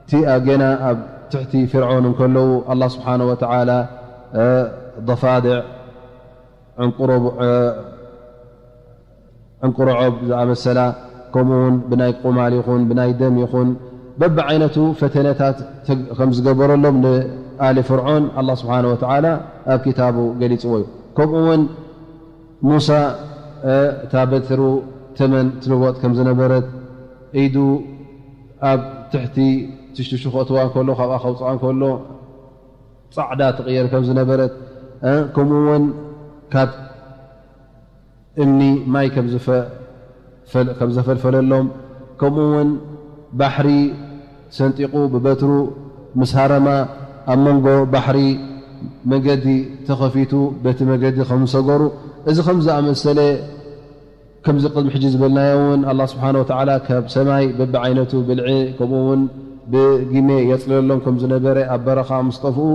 እቲ፣ እ፣ ገና ኣብ ትሕቲ ፍርዖን እንከለዉ ኣላህ ስብሓነ ወተዓላ፣ እ፣ ضفادع ዕንቁሮ፣ እ፣ ዕንቁሮዖብ ዝኣመሰላ፣ ከምኡ እውን ብናይ ቁማል ይኹን ብናይ ደም ይኹን በብዓይነቱ ፈተነታት ተ-፣ ከም ዝገበረሎም ንኣሊ ፍርዖን ኣላህ ስብሓነ ወተዓላ ኣብ ኪታቡ ገሊጽዎ እዩ። ከምኡ እውን ሙሳ፣ እ፣ እታ በትሩ ተመን ትልወጥ ከም ዝነበረት፣ ኢዱ ኣብ ትሕቲ ትሽትሹ ከእትዋ እንከሎ፣ ካብኣ ከውፅኣ እንከሎ ጻዕዳ ትቕየር ከም ዝነበረት፣ እ፣ ከምኡ እውን ካብ እምኒ ማይ ከም ዝፈ-፣ ፈል-፣ ከም ዘፈልፈለሎም፣ ከምኡ እውን ባሕሪ ሰንጢቑ ብበትሩ ምስ ሃረማ፣ ኣብ መንጎ ባሕሪ መገዲ ተኸፊቱ፣ በቲ መገዲ ከም ዝሰገሩ፣ እዚ ከም ዝኣመሰለ፣ ከምዚ ቅድሚ ሕጂ ዝበልናዮ እውን፣ ኣላህ ስብሓነ ወተዓላ ካብ ሰማይ በብዓይነቱ ብልዒ፣ ከምኡ እውን ብጊሜ የጽልለሎም ከም ዝነበረ፣ ኣብ በረኻ ምስ ጠፍኡ፣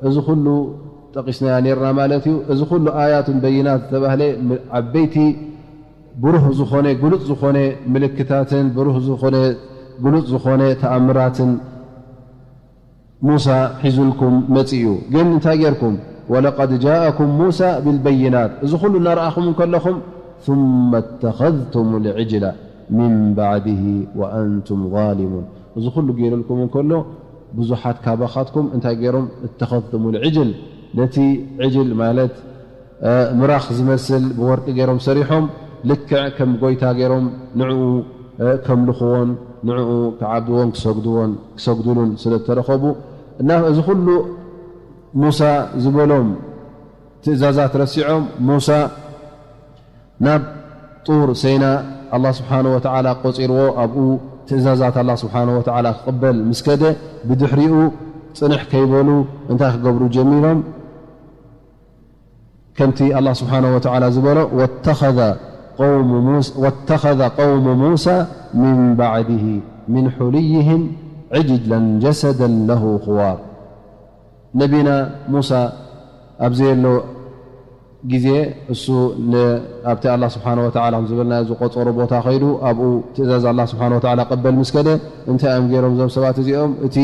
እዚ ኩሉ ጠቒስናዮ ኔርና ማለት እዩ። እዚ ኩሉ ኣያቱን በይናት ዝተባህለ ም-፣ ዓበይቲ ብሩህ ዝኾነ፣ ግሉጽ ዝኾነ ምልክታትን ብሩህ ዝኾነ፣ ግሉጽ ዝኾነ ተኣምራትን ሙሳ ሒዙልኩም መጺኡ። ግን እንታይ ጌርኩም? ወለቀድ ጃኣኩም ሙሳ ቢልበይናት። እዚ ኩሉ እናረኣኹም እንከለኹም፣ ثم اتخذتم العجل من بعده وأنتم ظالمون። እዚ ኩሉ ገይሩልኩም እንከሎ ብዙሓት ካባኻትኩም እንታይ ገይሮም? اتخذتم العجل፣ ነቲ ዕጅል ማለት ምራኽ ዝመስል ብወርቂ ገይሮም ሰሪሖም፣ ልክዕ ከም ጎይታ ገይሮም ንዕኡ ከምልኽዎን ንዕኡ ክዓብድዎን ክሰግድዎን ክሰግድሉን ስለ ዝተረኸቡ፣ እና እዚ ኩሉ ሙሳ ዝበሎም ትእዛዛት ረሲዖም፣ ሙሳ ናብ ጡር ሰይና ኣላህ ስብሓነ ወተዓላ ቆጺርዎ፣ ኣብኡ ትእዛዛት ኣላህ ስብሓነ ወተዓላ ክቕበል ምስ ከደ፣ ብድሕሪኡ ጽንሕ ከይበሉ እንታይ ክገብሩ ጀሚሮም? ከምቲ ኣላህ ስብሓነ ወተዓላ ዝበሎ፣ "ወተኸዘ ቀውሙ ሙስ-፣ ወተኸዘ ቀውሙ ሙሳ ሚን ባዕድሂ ሚን ሑልይሂም ዕጅለን ጀሰደን ለሁ ኹዋር።" ነቢና ሙሳ ኣብ ዘየሎ ግዜ፣ እሱ ን-፣ ኣብቲ ኣላህ ስብሓነ ወተዓላ ከም ዝበልናዮ ዝቆጸሮ ቦታ ከይዱ፣ ኣብኡ ትእዛዝ ኣላህ ስብሓነ ወተዓላ ቀበል ምስ ከደ፣ እንታይ እዮም ገይሮም እዞም ሰባት እዚኦም? እቲ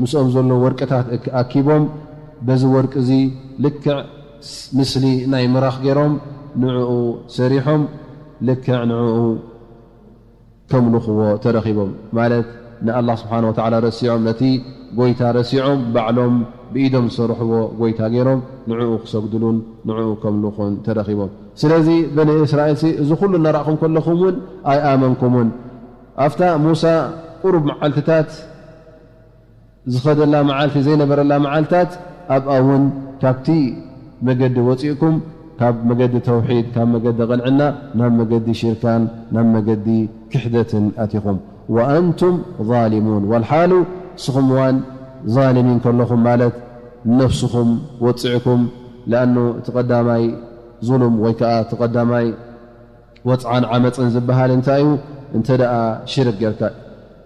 ምስኦም ዘሎ ወርቅታት እክ-፣ ኣኪቦም፣ በዚ ወርቂ እዚ ልክዕ ስ-፣ ምስሊ ናይ ምራኽ ገይሮም፣ ንዕኡ ሰሪሖም፣ ልክዕ ንዕኡ ከምልኽዎ ተረኺቦም። ማለት ንኣላህ ስብሓነ ወተዓላ ረሲዖም፣ ነቲ ጎይታ ረሲዖም፣ ባዕሎም ብኢዶም ዝሰርሕዎ ጎይታ ገይሮም ንዕኡ ክሰግድሉን ንዕኡ ከምልኹን ተረኺቦም። ስለዚ በኒ እስራኤልሲ እዚ ኩሉ እናረኣኹም ከለኹም እውን ኣይኣመንኩምን። ኣብታ ሙሳ ቁሩብ መዓልትታት ዝኸደላ መዓልቲ ዘይነበረላ መዓልታት፣ ኣብኣ እውን ካብቲ መገዲ ወፂእኩም፣ ካብ መገዲ ተውሒድ፣ ካብ መገዲ ቅንዕና ናብ መገዲ ሽርካን ናብ መገዲ ክሕደትን ኣቲኹም። ወኣንቱም ዛሊሙን፣ ወልሓሉ ንስኹም እዋን ዛሊሚን ከለኹም፣ ማለት ነፍስኹም ወፅዕኩም። ለኣኑ እቲ ቀዳማይ ዙሉም ወይ ከዓ እቲ ቀዳማይ ወጽዓን ዓመጽን ዝበሃል እንታይ እዩ? እንተ ደኣ ሽርክ ጌርካ፣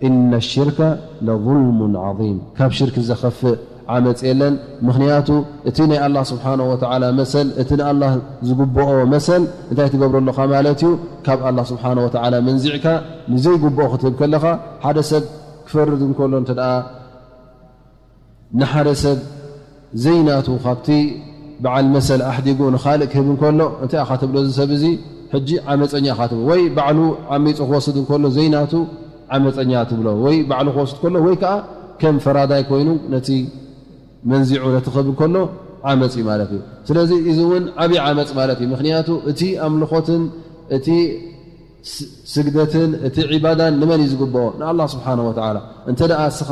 "ኢነ ሽርከ ለዙልሙን ዓዚም።" ካብ ሽርክ ዘኸፍእ ዓመጽ የለን። ምኽንያቱ፣ እቲ ናይ ኣላህ ስብሓነ ወተዓላ መሰል፣ እቲ ንኣላህ ዝግብኦ መሰል እንታይ ትገብሮ ኣለኻ ማለት እዩ? ካብ ኣላህ ስብሓነ ወተዓላ መንዚዕካ ንዘይግብኦ ክትህብ ከለኻ፣ ሓደ ሰብ ክፈርድ እንከሎ እንተ ደኣ ንሓደ ሰብ ዘይናቱ ካብቲ በዓል መሰል ኣሕዲጉ ንኻልእ ክህብ እንከሎ፣ እንታይ ኢኻ ትብሎ? እዚ ሰብ እዚ ሕጂ ዓመፀኛ ኢኻ ትብሎ። ወይ ባዕሉ ዓሚፁ ክወስድ እንከሎ ዘይናቱ ዓመፀኛ ትብሎ። ወይ ባዕሉ ክወስድ ከሎ፣ ወይ ከዓ ከም ፈራዳይ ኮይኑ ነቲ መንዚዑ ነቲ ክህብ እንከሎ ዓመፅ እዩ ማለት እዩ። ስለዚ እዚ እውን ዓብዪ ዓመፅ ማለት እዩ። ምኽንያቱ እቲ ኣምልኾትን እቲ ስ-፣ ስግደትን እቲ ዒባዳን ንመን እዩ ዝግብኦ? ንኣላህ ስብሓነ ወተዓላ። እንተ ደኣ እስኻ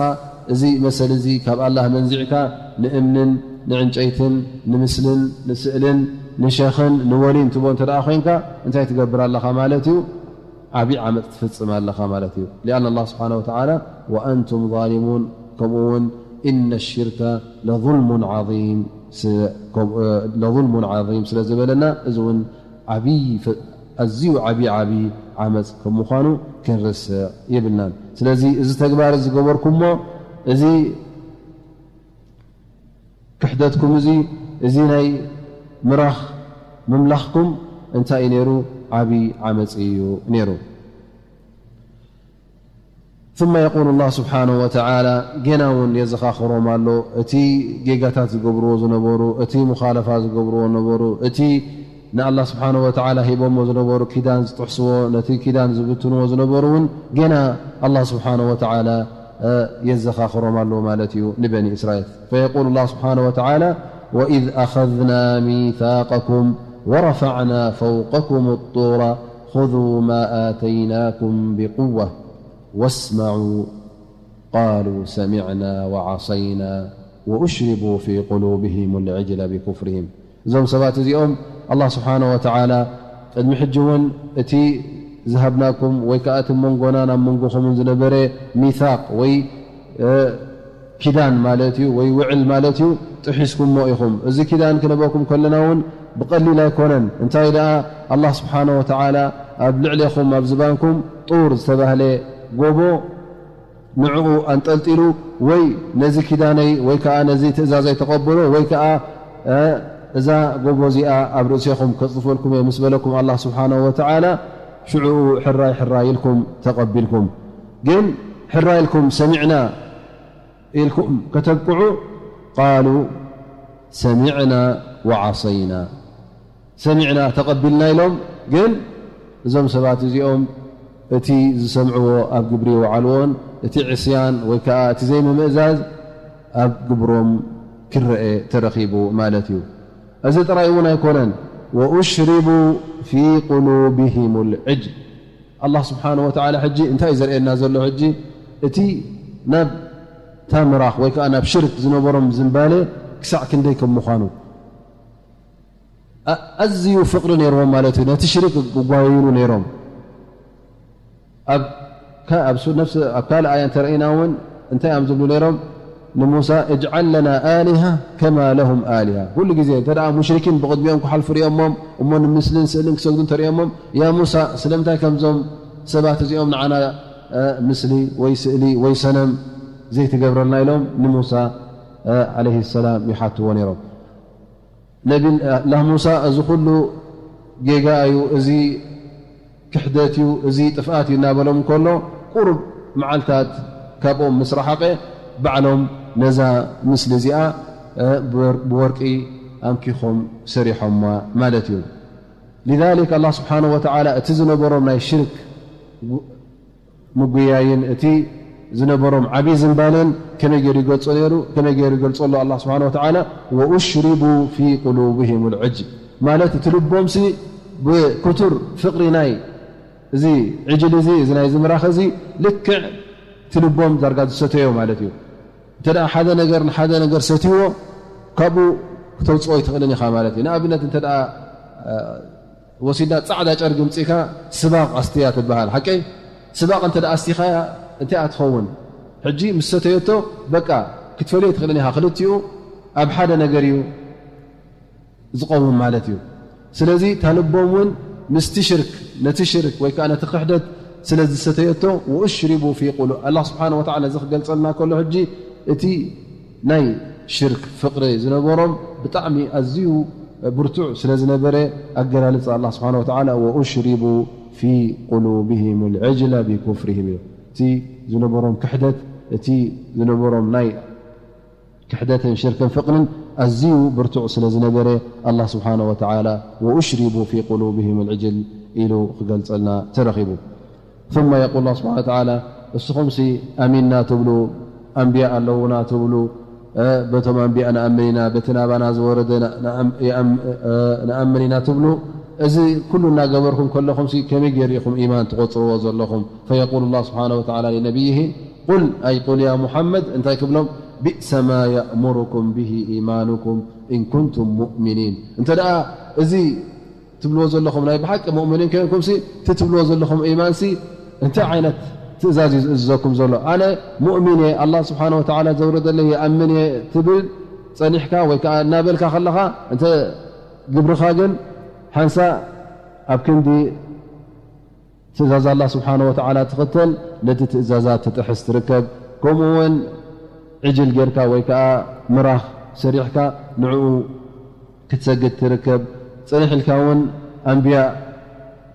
እዚ መሰል እዚ ካብ ኣላህ መንዚዕካ ንእምንን ንዕንጨይትን ንምስልን ንስእልን ንሸኽን ንወሊን ትቦ እንተ ደኣ ኮይንካ፣ እንታይ ትገብር ኣለኻ ማለት እዩ? ዓብዪ ዓመፅ ትፍጽም ኣለኻ ማለት እዩ። ሊኣን ኣላህ ስብሓነ ወተዓላ "ወኣንቱም ዛሊሙን" ከምኡ እውን "ኢነ ሽርከ ለዙልሙን ዓዚም" ስ-፣ ከም-፣ ለዙልሙን ዓዚም ስለ ዝበለና፣ እዚ እውን ዓብዪ ፈ-፣ ኣዝዩ ዓብዪ ዓብዪ ዓመፅ ከም ምዃኑ ክንርስዕ የብልናን። ስለዚ እዚ ተግባር እዚ ዝገበርኩሞ፣ እዚ ክሕደትኩም እዚ፣ እዚ ናይ ምራኽ ምምላኽኩም እንታይ እዩ ነይሩ? ዓብዪ ዓመፅ እዩ ነይሩ። ثم يقول الله سبحانه وتعالى، ጌና እውን የዘኻኽሮም ኣሎ፣ እቲ ጌጋታት ዝገብርዎ ዝነበሩ፣ እቲ ሙኻለፋ ዝገብርዎ ነበሩ፣ እቲ ንኣላህ ስብሓነ ወተዓላ ሂቦሞ ዝነበሩ ኪዳን ዝጥሕስዎ፣ ነቲ ኪዳን ዝብትንዎ ዝነበሩ እውን ጌና ኣላህ ስብሓነ ወተዓላ፣ እ፣ የዘኻኽሮም ኣሎ ማለት እዩ ንበኒ እስራኤል። فيقول الله سبحانه وتعالى، وإذ أخذنا ميثاقكم ورفعنا فوقكم الطور خذوا ما آتيناكم بقوة واسمعوا قالوا سمعنا وعصينا وأشربوا في قلوبهم العجل بكفرهم። እዞም ሰባት እዚኦም ኣላህ ስብሓነ ወተዓላ ቅድሚ ሕጂ እውን እቲ ዝሃብናኩም ወይ ከዓ እቲ መንጎና ናብ መንጎኹምን ዝነበረ ሚታቅ ወይ፣ እ፣ ኪዳን ማለት እዩ ወይ ውዕል ማለት እዩ፣ ጥሒስኩሞ ኢኹም። እዚ ኪዳን ክንበኩም ከለና እውን ብቐሊል ኣይኮነን። እንታይ ደኣ ኣላህ ስብሓነ ወተዓላ ኣብ ልዕሌኹም ኣብ ዝባንኩም ጡር ዝተባህለ ጎቦ ንዕኡ ኣንጠልጢሉ ወይ ነዚ ኪዳነይ ወይ ከዓ ነዚ ትእዛዘይ ተቐበሎ ወይ ከዓ፣ እ፣ እዛ ጎቦ እዚኣ ኣብ ርእሴኹም ከጽድፈልኩም እየ ምስ በለኩም ኣላህ ስብሓነሁ ወተዓላ ሽዑኡ ሕራይ ሕራይ ኢልኩም ተቐቢልኩም። ግን ሕራይ ኢልኩም ሰሚዕና ኢልኩም ከተብቅዑ ቃሉ ሰሚዕና ወዓሰይና። ሰሚዕና ተቐቢልና ኢሎም ግን እዞም ሰባት እዚኦም እቲ ዝሰምዕዎ ኣብ ግብሪ ይውዓልዎን፣ እቲ ዕስያን ወይ ከዓ እቲ ዘይምምእዛዝ ኣብ ግብሮም ክረአ ተረኺቡ ማለት እዩ። እዚ ጥራይ እውን ኣይኮነን። "ወኡሽሪቡ ፊ ቁሉብሂም ልዕጅል።" ኣላህ ስብሓነ ወተዓላ ሕጂ እንታይ እዩ ዘርእየና ዘሎ? ሕጂ እቲ ናብ ታምራኽ ወይ ከዓ ናብ ሽርክ ዝነበሮም ዝንባሌ ክሳዕ ክንደይ ከም ምዃኑ፣ ኣ-፣ ኣዝዩ ፍቕሪ ነይርዎም ማለት እዩ። ነቲ ሽርክ ይጓየይሉ ነይሮም። ኣብ ካ-፣ ኣብ ሱ-፣ ነፍሲ፣ ኣብ ካልእ ኣያ እንተረኢና እውን እንታይ እዮም ዝብሉ ነይሮም? ንሙሳ፣ "እጅዓል ለና ኣሊሃ ከማ ለሁም ኣሊሃ።" ኩሉ ግዜ እንተ ደኣ ሙሽሪኪን ብቕድሚኦም ክሓልፉ ሪኦሞም፣ እሞ ንምስልን ስእልን ክሰግዱ እንተሪኦሞም፣ "ያ ሙሳ፣ ስለምንታይ ከምዞም ሰባት እዚኦም ንዓና፣ እ፣ ምስሊ ወይ ስእሊ ወይ ሰነም ዘይትገብረልና?" ኢሎም ንሙሳ፣ እ፣ ዓለይሂ ሰላም ይሓትዎ ነይሮም። ነቢ ላህ ሙሳ፣ "እዚ ኩሉ ጌጋ እዩ፣ እዚ ክሕደት እዩ፣ እዚ ጥፍኣት እዩ" እናበሎም እንከሎ፣ ቁሩብ መዓልታት ካብኦም ምስ ረሓቐ፣ ባዕሎም ነዛ ምስሊ እዚኣ፣ እ፣ ብወር-፣ ብወርቂ ኣምኪኾም ሰሪሖማ ማለት እዩ። ሊዛሊክ፣ ኣላህ ስብሓነሁ ወተዓላ እቲ ዝነበሮም ናይ ሽርክ ምጉያይን እቲ ዝነበሮም ዓብዪ ዝንባለን ከመይ ገይሩ ይገልጾ ነይሩ? ከመይ ገይሩ ይገልጾ ኣሎ ኣላህ ስብሓነሁ ወተዓላ? "ወኡሽሪቡ ፊ ቁሉብሂም ልዕጅል" ማለት፣ እቲ ልቦምሲ ብክቱር ፍቕሪ ናይ እዚ ዕጅል እዚ፣ እዚ ናይ ዝምራኽ እዚ፣ ልክዕ እቲ ልቦም ዳርጋ ዝሰተዮ ማለት እዩ። እንተ ደኣ ሓደ ነገር ንሓደ ነገር ሰትይዎ፣ ካብኡ ክተውጽኦ ኣይትኽእልን ኢኻ ማለት እዩ። ንኣብነት፣ እንተ ደኣ፣ እ፣ ወሲድና ጻዕዳ ጨርቂ ምጺእካ ስባቕ ኣስትያ ትበሃል፣ ሓቀይ? ስባቕ እንተ ደኣ ኣስቲኻያ፣ እንታይ እያ ትኸውን? ሕጂ ምስ ሰተየቶ፣ በቃ፣ ክትፈልዮ ኣይትኽእልን ኢኻ። ክልቲኡ ኣብ ሓደ ነገር እዩ ዝቐውም ማለት እዩ። ስለዚ፣ እታ ልቦም እውን ምስቲ ሽርክ፣ ነቲ ሽርክ ወይ ከኣ ነቲ ክሕደት ስለ ዝሰተየቶ፣ "ወኡሽሪቡ ፊ ቁሉ-" ኣላህ ስብሓነሁ ወተዓላ እዚ ክገልጸልና ከሎ፣ ሕጂ እቲ ናይ ሽርክ ፍቕሪ ዝነበሮም ብጣዕሚ ኣዝዩ ብርቱዕ ስለ ዝነበረ፣ ኣገላልጻ ኣላህ ስብሓነሁ ወተዓላ፣ "ወኡሽሪቡ ፊ ቁሉብሂም ልዕጅለ ቢኩፍርሂም" እዩ። እቲ ዝነበሮም ክሕደት፣ እቲ ዝነበሮም ናይ ክሕደትን ሽርክን ፍቕርን ኣዝዩ ብርቱዕ ስለ ዝነበረ፣ ኣላህ ስብሓነሁ ወተዓላ "ወኡሽሪቡ ፊ ቁሉብሂም ልዕጅል" ኢሉ ክገልጸልና ተረኺቡ። ثم يقول الله سبحانه وتعالى፣ እስኹምሲ ኣሚንና ትብሉ፣ ኣንብያ ኣለዉና ትብሉ፣ እ፣ በቶም ኣንብያ ንኣምን ኢና፣ በቲ ናባና ዝወረደ ን-፣ ንኣም-፣ ይኣም-፣ እ፣ ንኣምን ኢና ትብሉ፣ እዚ ኩሉ እናገበርኩም ከለኹምሲ ከመይ ገይሩ ኢኹም ኢማን ትቖጽርዎ ዘለኹም? فيقول الله سبحانه وتعالى لنبيه، قل، أي قل يا محمد، እንታይ ክብሎም? بئس ما يأمركم به إيمانكم إن كنتم مؤمنين። እንተ ደኣ እዚ ትብልዎ ዘለኹም ናይ ብሓቂ ሙእሚኒን ኮይንኩምሲ፣ እቲ ትብልዎ ዘለኹም ኢማንሲ እንታይ ዓይነት ትእዛዝ እዩ ዝእዝዘኩም ዘሎ? ኣነ ሙእሚን እየ፣ ኣላህ ስብሓነ ወተዓላ ዘውረደለይ ይኣምን እየ ትብል ጸኒሕካ ወይ ከኣ እናበልካ ከለኻ፣ እንተ ግብርኻ ግን ሓንሳእ ኣብ ክንዲ ትእዛዝ ኣላህ ስብሓነ ወተዓላ ትኽተል፣ ነቲ ትእዛዛት ትጥሕስ ትርከብ። ከምኡ እውን ዕጅል ጌርካ ወይ ከኣ ምራኽ ሰሪሕካ ንዕኡ ክትሰግድ ትርከብ። ጽንሕ ኢልካ እውን ኣንብያ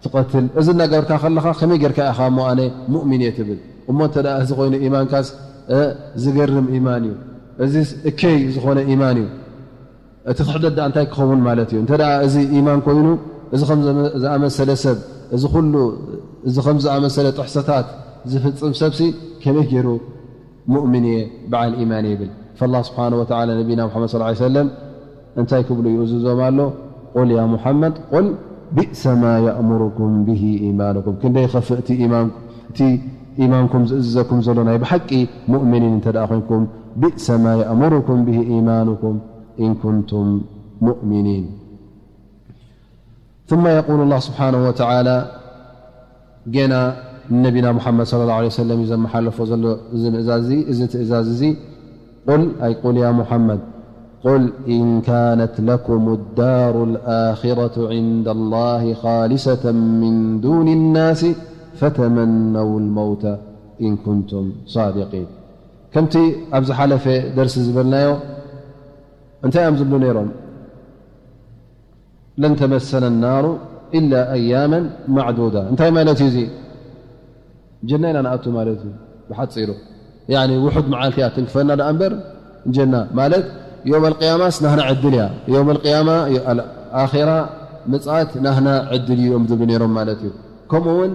ትቐትል። እዚ እናገበርካ ከለኻ ከመይ ጌርካ ኢኻ እሞ ኣነ ሙእሚን እየ ትብል? እሞ እንተ ደኣ እዚ ኮይኑ ኢማንካስ፣ እ፣ ዝገርም ኢማን እዩ። እዚስ እከይ ዝኾነ ኢማን እዩ። እቲ ክሕደት ደኣ እንታይ ክኸውን ማለት እዩ? እንተ ደኣ እዚ ኢማን ኮይኑ፣ እዚ ከም ዘመ-፣ ዝኣመሰለ ሰብ፣ እዚ ኩሉ፣ እዚ ከም ዝኣመሰለ ጥሕሰታት ዝፍጽም ሰብሲ ከመይ ገይሩ ሙእሚን እየ፣ በዓል ኢማን እየ ይብል? ፈላህ ስብሓነ ወተዓላ ነቢና ሙሓመድ ሰለላሁ ዐለይሂ ወሰለም እንታይ ክብሉ ይእዝዞም ኣሎ? ቁል ያ ሙሓመድ፣ ቁል ቢእሰ ማ የእሙሩኩም ብሂ ኢማኑኩም። ክንደይ ይኸፍእ እቲ ኢማን-፣ እቲ ኢማንኩም ዝእዝዘኩም ዘሎ ናይ ብሓቂ ሙእሚኒን እንተ ደኣ ኮይንኩም፣ ቢእሰ ማ የእሙሩኩም ብሂ ኢማኑኩም ኢን ኩንቱም ሙእሚኒን። ثم يقول الله سبحانه وتعالى، ጌና ንነቢና ሙሓመድ ሰለላሁ ዐለይሂ ወሰለም እዩ ዘመሓለፎ ዘሎ እዚ ምእዛዝ እዚ፣ እዚ ትእዛዝ እዚ፣ ቁል፣ ኣይ ቁል ያ ሙሓመድ፣ ቁል ኢን ካነት ለኩም ዳሩ ልኣኺረቱ ዒንደ ላሂ ኻሊሰተን ሚን ዱኒ ናሲ ፈተመነው ልመውተ ኢን ኩንቱም ሳዲቂን። ከምቲ ኣብ ዝሓለፈ ደርሲ ዝበልናዮ፣ እንታይ እዮም ዝብሉ ነይሮም? ለን ተመሰነ ናሩ ኢላ ኣያመን ማዕዱዳ። እንታይ ማለት እዩ እዚ? ጀና ኢና ንኣቱ ማለት እዩ ብሓፂሩ። ያኒ ውሑድ መዓልቲ እያ ትንክፈና ደኣ እምበር፣ ጀና ማለት ዮም ኣልቅያማስ ናህና ዕድል እያ። ዮም ኣልቅያማ፣ ኣል-፣ ኣኼራ፣ ምፅኣት ናህና ዕድል እዩ እዮም ዝብሉ ነይሮም ማለት እዩ። ከምኡ እውን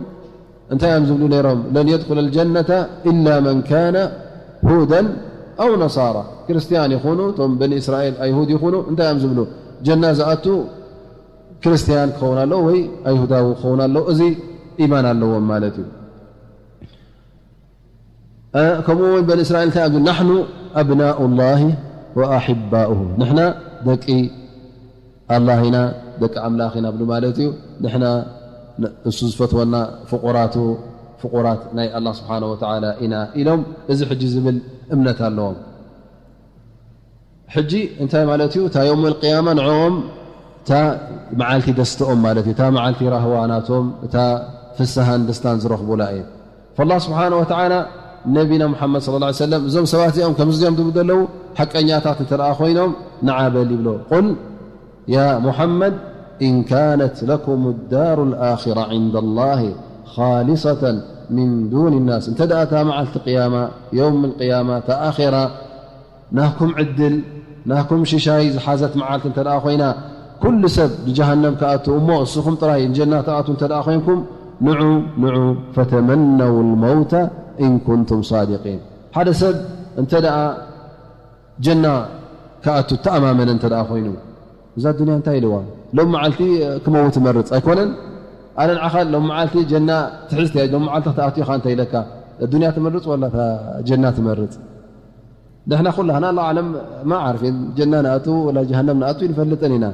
እንታይ እዮም ዝብሉ ነይሮም? ለን የድኹለ ልጀነተ ኢላ መን ካነ ሁደን ኣው ነሳራ። ክርስትያን ይኹኑ እቶም በኒ እስራኤል ኣይሁድ ይኹኑ እንታይ እዮም ዝብሉ? ጀና ዝኣቱ ክርስትያን ክኸውን ኣለዎ ወይ ኣይሁዳዊ ክኸውን ኣለዎ። እዚ ኢማን ኣለዎም ማለት እዩ። ከምኡ እውን በኒ እስራኤል እንታይ ኣብሉ? ናሕኑ ኣብናኡ ላሂ ወኣሕባኡሁ፣ ንሕና ደቂ ኣላህ ኢና፣ ደቂ ኣምላኽ ኢና ብሉ ማለት እዩ። ንሕና እሱ ዝፈትወና ፍቁራቱ፣ ፍቁራት ናይ ኣላህ ስብሓነ ወተዓላ ኢና ኢሎም፣ እዚ ሕጂ ዝብል እምነት ኣለዎም። ሕጂ እንታይ ማለት እዩ? እታ የውም ልቅያማ ንዕኦም እታ መዓልቲ ደስተኦም ማለት እዩ። እታ መዓልቲ ራህዋ ናቶም፣ እታ ፍስሃን ደስታን ዝረኽቡላ እየ። ፈላ ስብሓነ ወተዓላ ነቢና ሙሓመድ ስለ ላ ሰለም እዞም ሰባት እዚኦም ከምዚ እዚኦም ዝብሉ ዘለዉ ሓቀኛታት እንተ ደኣ ኮይኖም ንዓ በል ይብሎ። ቁል ያ ሙሓመድ ኢን ካነት ለኩም ዳሩ ልኣኪራ ዕንዳ ላሂ ኻሊሰተን ሚን ዱኒ ናስ። እንተ ደኣ እታ መዓልቲ ቅያማ፣ የውም ልቅያማ፣ እታ ኣኼራ ናኩም ዕድል ናኩም ሽሻይ ዝሓዘት መዓልቲ እንተ ደኣ ኮይና፣ ኩሉ ሰብ ንጀሃነም ክኣቱ እሞ እስኹም ጥራይ ንጀና ትኣቱ እንተ ደኣ ኮይንኩም፣ ንዑ ንዑ ፈተመነው ልመውተ ኢን ኩንቱም ሳዲቂን። ሓደ ሰብ እንተ ደኣ ጀና ክኣቱ ተኣማመነ እንተ ደኣ ኮይኑ፣ እዛ ዱንያ እንታይ ኢልዋ? ሎም መዓልቲ ክመውት እመርጽ ኣይኮነን? ኣነ ንዓኻ ሎም መዓልቲ ጀና ትሕዝቲ እያ፣ ሎም መዓልቲ ክትኣቱ ኢኻ እንተ ኢለካ፣ ዱንያ ትመርጽ ወላ እታ ጀና ትመርጽ? ንሕና ኩላህና ኣላሁ ኣዕለም ማ ዓርፊን ጀና ንኣቱ ወላ ጀሃነም ንኣቱ ይንፈልጥን ኢና።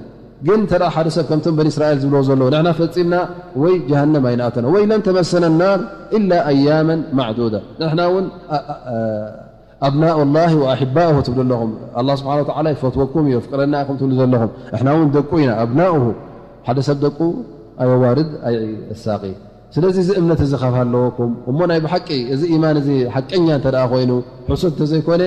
ግን እንተ ደኣ ሓደ ሰብ ከምቶም በኒ እስራኤል ዝብልዎ ዘለዉ ንሕና ፈጺምና ወይ ጀሃነም ኣይንኣተና ወይ ለን ተመሰነ ናር ኢላ ኣያመን ማዕዱዳ፣ ንሕና እውን ኣ- ኣ- ኣብናኡ ላሂ ወኣሕባኡሁ ትብሉ ኣለኹም። ኣላህ ስብሓነ ወተዓላ ይፈትወኩም እዩ፣ የፍቅረና ኢኹም ትብሉ ዘለኹም። ንሕና እውን ደቁ ኢና፣ ኣብናኡሁ። ሓደ ሰብ ደቁ ኣየዋርድ ኣየሳቒ። ስለዚ እዚ እምነት እዚ ካብ ሃለወኩም እሞ ናይ ብሓቂ እዚ ኢማን እዚ ሓቀኛ እንተ ደኣ ኮይኑ፣ ሕሱድ እንተዘይኮነ፣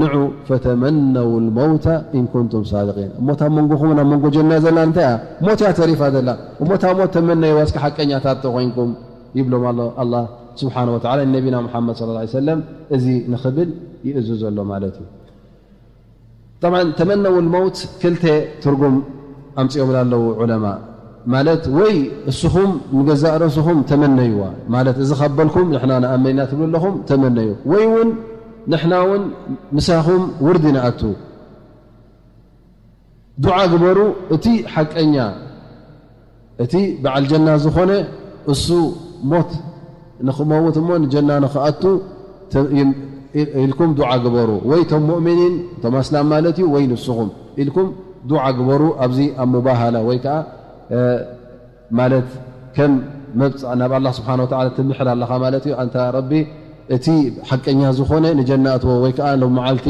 ንዑ ፈተመነው ልመውተ ኢን ኩንቱም ሳዲቂን። እሞ እታ መንጎኹምን ኣብ መንጎ ጀና ዘላ እንታይ እያ? ሞት እያ ተሪፋ ዘላ። እሞ እታ ሞት ተመነይዋ እስኪ ሓቀኛታት ተኾይንኩም ይብሎም ኣሎ ኣላህ ስብሓነ ወተዓላ ንነቢና ሙሓመድ ሰለላሁ ዐለይሂ ወሰለም። እዚ ንኽብል ይእዝዞ ኣሎ ማለት እዩ። ጠብዓን ተመነው ልመውት ክልተ ትርጉም ኣምጺኦምላ ኣለዉ ዑለማ። ማለት ወይ እስኹም ንገዛእ ርእስኹም ተመነይዋ፣ ማለት እዚ ካብ በልኩም ንሕና ንኣመን ኢና ትብሉ ኣለኹም፣ ተመነዩ። ወይ እውን ንሕና እውን ምሳኹም ውርዲ ንኣቱ። ዱዓ ግበሩ፣ እቲ ሓቀኛ፣ እቲ በዓል ጀና ዝኾነ እሱ ሞት ንኽመውት እሞ ንጀና ንኽኣቱ ተ- ይም- ኢልኩም ዱዓ ግበሩ። ወይ እቶም ሙእሚኒን፣ እቶም ኣስላም ማለት እዩ፣ ወይ ንስኹም ኢልኩም ዱዓ ግበሩ። ኣብዚ ኣብ ሙባሃላ ወይ ከዓ፣ እ፣ ማለት ከም መብጽዓ ናብ ኣላህ ስብሓነ ወተዓላ ትምሕል ኣለኻ ማለት እዩ። ኣንታ ረቢ፣ እቲ ሓቀኛ ዝኾነ ንጀና እትዎ ወይ ከዓ ሎም መዓልቲ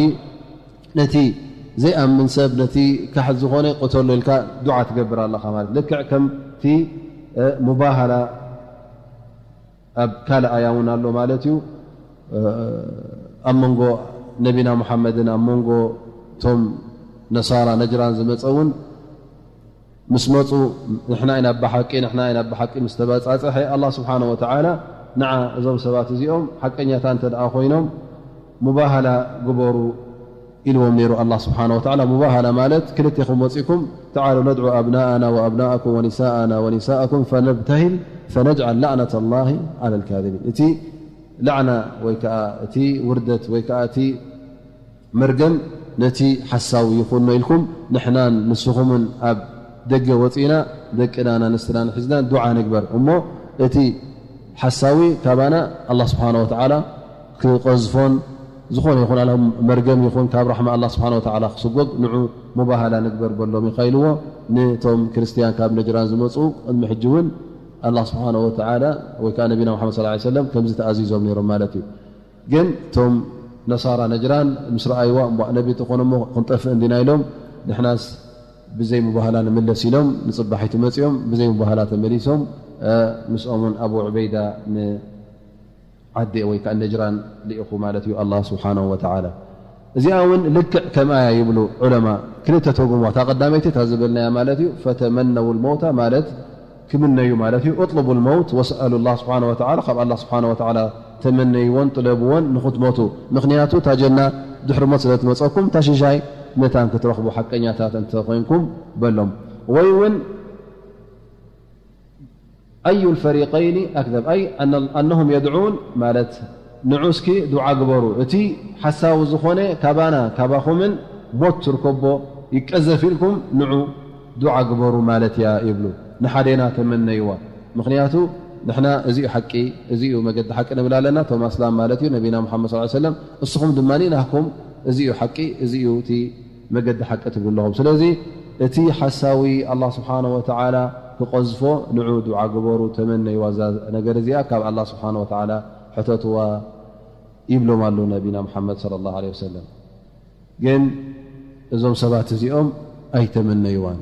ነቲ ዘይኣምን ሰብ፣ ነቲ ካሕድ ዝኾነ ቅተሎ ኢልካ ዱዓ ትገብር ኣለኻ ማለት። ልክዕ ከምቲ፣ እ፣ ሙባሃላ ኣብ ካልእ ኣያ እውን ኣሎ ማለት እዩ። እ፣ ኣብ መንጎ ነቢና ሙሓመድን ኣብ መንጎ እቶም ነሳራ ነጅራን ዝመጸ እውን ምስ መጹ፣ ንሕና ኢና ብሓቂ፣ ንሕና ኢና ብሓቂ ምስ ተበጻጸሐ፣ ኣላህ ስብሓነ ወተዓላ ንዓ እዞም ሰባት እዚኦም ሓቀኛታ እንተ ደኣ ኮይኖም፣ ሙባሃላ ግበሩ ኢልዎም ነይሩ ኣላህ ስብሓነ ወተዓላ። ሙባሃላ ማለት ክልቴኹም ወጺእኩም፣ ተዓሉ ነድዑ ኣብናኣና ወኣብናኣኩም ወኒሳኣና ወኒሳኣኩም ፈነብተሂል ፈነጅዓል ላዕነተ ላሂ ዓላ ልካዚቢን። እቲ ላዕና ወይ ከዓ እቲ ውርደት ወይ ከዓ እቲ መርገም ነቲ ሓሳዊ ይኹኖ ኢልኩም፣ ንሕናን ንስኹምን ኣብ ደገ ወጺእና ደቅናን ኣንስትናን ሒዝና ዱዓ ንግበር። እሞ እቲ ሓሳዊ ካባና ኣላህ ስብሓነ ወተዓላ ክቐዝፎን ዝኾነ ይኹን ኣላ መርገም ይኹን ካብ ራሕማ ኣላህ ስብሓነ ወተዓላ ክስጎግ ንዑ ሙባሃላ ንግበር በሎም ኢኻ ኢልዎ። ነቶም ክርስትያን ካብ ነጅራን ዝመጹ ቅድሚ ሕጂ እውን ኣላህ ስብሓነ ወተዓላ ወይ ከዓ ነቢና ሙሓመድ ሰለላሁ ዐለይሂ ወሰለም ከምዚ ተኣዚዞም ነይሮም ማለት እዩ። ግን እቶም ነሳራ ነጅራን ምስ ረኣይዋ፣ እምቧእ ነቢ ተኾነ እሞ ክንጠፍእ እንዲና ኢሎም፣ ንሕናስ ብዘይ ሙባህላ ንምለስ ኢሎም ንጽባሒቱ መጺኦም፣ ብዘይ ሙባህላ ተመሊሶም፣ እ፣ ምስኦምን ኣቡ ዑበይዳ ንዓዲ ወይ ከኣ ነጅራን ልኢኹ ማለት እዩ ኣላህ ስብሓነሁ ወተዓላ። እዚኣ እውን ልክዕ ከምኣ እያ ይብሉ ዑለማ። ክልተ ትርጉም፣ እታ ቀዳመይቲ እታ ዝበልናያ ማለት እዩ፣ ፈተመነው ልመውታ ማለት ክምነዩ ማለት እዩ። እጥሉቡ ልመውት ወስኣሉ ላህ ስብሓነ ወተዓላ፣ ካብ ኣላህ ስብሓነ ወተዓላ ተመነይዎን ጥለብዎን ንኽትሞቱ። ምኽንያቱ እታ ጀና ድሕሪ ሞት ስለ ትመፀኩም፣ እታ ሽሻይ መታን ክትረኽቡ ሓቀኛታት እንተኾይንኩም በሎም። ወይ እውን أي الفريقين أكذب؟ أي أن- أنهم يدعون ማለት ንዑ እስኪ ዱዓ ግበሩ። እቲ ሓሳዊ ዝኾነ ካባና ካባኹምን ሞት ትርከቦ ይቀዘፍ ኢልኩም ንዑ ዱዓ ግበሩ ማለት እያ ይብሉ። ንሓዴና ተመነይዋ። ምኽንያቱ ንሕና እዚኡ ሓቂ፣ እዚኡ መገዲ ሓቂ ንብል ኣለና። እቶም ኣስላም ማለት እዩ፣ ነቢና ሙሓመድ ሰለላሁ ዐለይሂ ወሰለም፣ እስኹም ድማ ናህኩም እዚኡ ሓቂ፣ እዚኡ እቲ መገዲ ሓቂ ትብሉ ኣለኹም። ስለዚ እቲ ሓሳዊ ኣላህ ስብሓነ ወተዓላ ክቐዝፎ ንዑ ዱዓ ግበሩ፣ ተመነይዋ እዛ ነገር እዚኣ፣ ካብ ኣላህ ስብሓነ ወተዓላ ሕተትዋ ይብሎም ኣሎ ነቢና ሙሓመድ ሰለላሁ ዐለይሂ ወሰለም። ግን እዞም ሰባት እዚኦም ኣይተመነይዋን።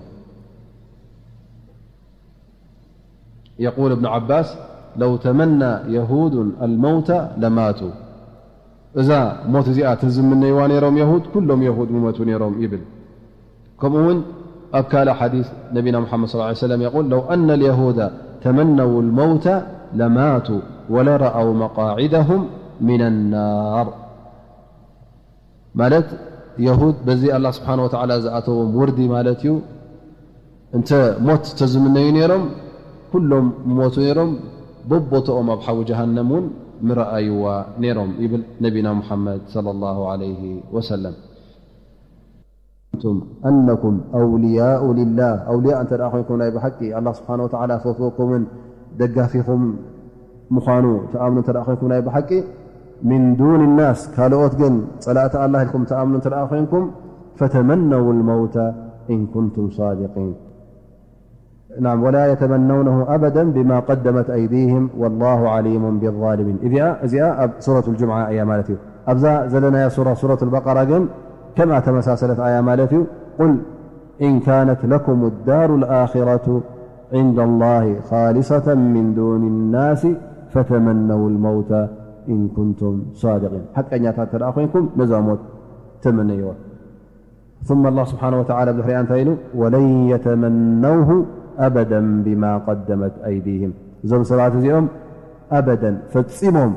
يقول ابن عباس: لو تمنى يهود الموت لماتوا. እዛ ሞት እዚኣ ተዝምነይዋ ነይሮም የሁድ፣ ኩሎም የሁድ ምመቱ ነይሮም ይብል። ከምኡ እውን ኣብ ካልእ ሓዲስ ነቢና ሙሓመድ ሰለላሁ ዐለይሂ ወሰለም يقول: لو أن اليهود تمنوا الموت لماتوا ولرأوا مقاعدهم من النار. ማለት የሁድ በዚ ኣላህ ስብሓነ ወተዓላ ዝኣተዎም ውርዲ ማለት እዩ። እንተ ሞት ተዝምነዩ ነይሮም፣ ኩሎም ሞቱ ነይሮም፣ በቦተኦም ኣብ ሓዊ ጀሃነም እውን ምረኣይዋ ነይሮም ይብል ነቢና ሙሓመድ ሰለላሁ ዐለይሂ ወሰለም። أنتم أنكم أولياء لله، ኣውልያ እንተ ደኣ ኮይንኩም፣ ናይ ብሓቂ ኣላህ ስብሓነ ወተዓላ ፈትወኩምን ደጋፊኹም ምዃኑ ትኣምኑ እንተ ደኣ ኮይንኩም፣ ናይ ብሓቂ من دون الناس، ካልኦት ግን ጸላእቲ ኣላህ ኢልኩም ትኣምኑ እንተ ደኣ ኮይንኩም፣ فتمنوا الموت إن كنتم صادقين. نعم، ولا يتمنونه أبدا بما قدمت أيديهم والله عليم بالظالمين. እዚኣ እዚኣ ኣብ ሱረቱል ጁምዓ እያ ማለት እዩ። ኣብዛ ዘለናያ ሱራ፣ ሱረቱል በቀራ ግን ከምኣ ተመሳሰለት ኣያ ማለት እዩ። قل إن كانت لكم الدار الآخرة عند الله خالصة من دون الناس فتمنوا الموت إن كنتم صادقين. ሓቀኛታት እንተ ደኣ ኮይንኩም ነዛ ሞት ተመነይዋ። ثم الله سبحانه وتعالى ብድሕሪኣ እንታይ ኢሉ? ولن يتمنوه أبدا بما قدمت أيديهم. እዞም ሰባት እዚኦም ኣበደን ፈጺሞም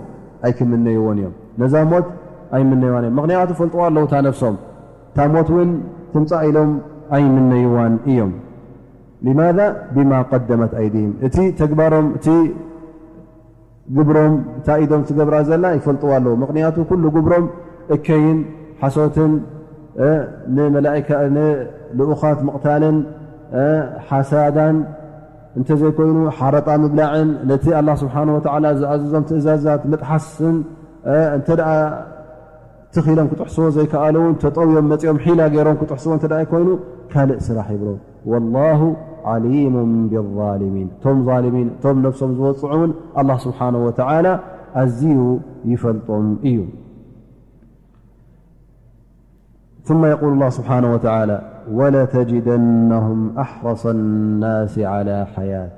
ኣይክምነይዎን እዮም። ነዛ ሞት ኣይምነይዋን እዮም። ምኽንያቱ ፈልጥዋ ኣለዉ እታ ነፍሶም። እታ ሞት እውን ትምጻእ ኢሎም ኣይምነይዋን እዮም። لماذا؟ بما قدمت أيديهم። እቲ ተግባሮም፣ እቲ ግብሮም፣ እታ ኢዶም ትገብራ ዘላ ይፈልጥዋ ኣለዉ። ምኽንያቱ ኩሉ ግብሮም እከይን ሓሶትን፣ እ፣ ንመላእካ፣ ንልኡኻት ምቕታልን፣ እ፣ ሓሳዳን፣ እንተ ዘይኮይኑ ሓረጣ ምብላዕን፣ ነቲ ኣላህ ስብሓነ ወተዓላ ዝኣዘዞም ትእዛዛት ምጥሓስን፣ እ፣ እንተ ደኣ ትኽ ኢሎም ክጥሕስዎ ዘይከኣሉ እውን ተጠውዮም መጺኦም ሒላ ገይሮም ክጥሕስዎ እንተ ደኣ ኮይኑ ካልእ ስራሕ ይብሎ። والله عليم بالظالمين። እቶም ዛሊሚን፣ እቶም ነፍሶም ዝወጽዑ እውን ኣላህ ስብሓነ ወተዓላ ኣዝዩ ይፈልጦም እዩ። ثم يقول الله سبحانه وتعالى: ولتجدنهم أحرص الناس على حياة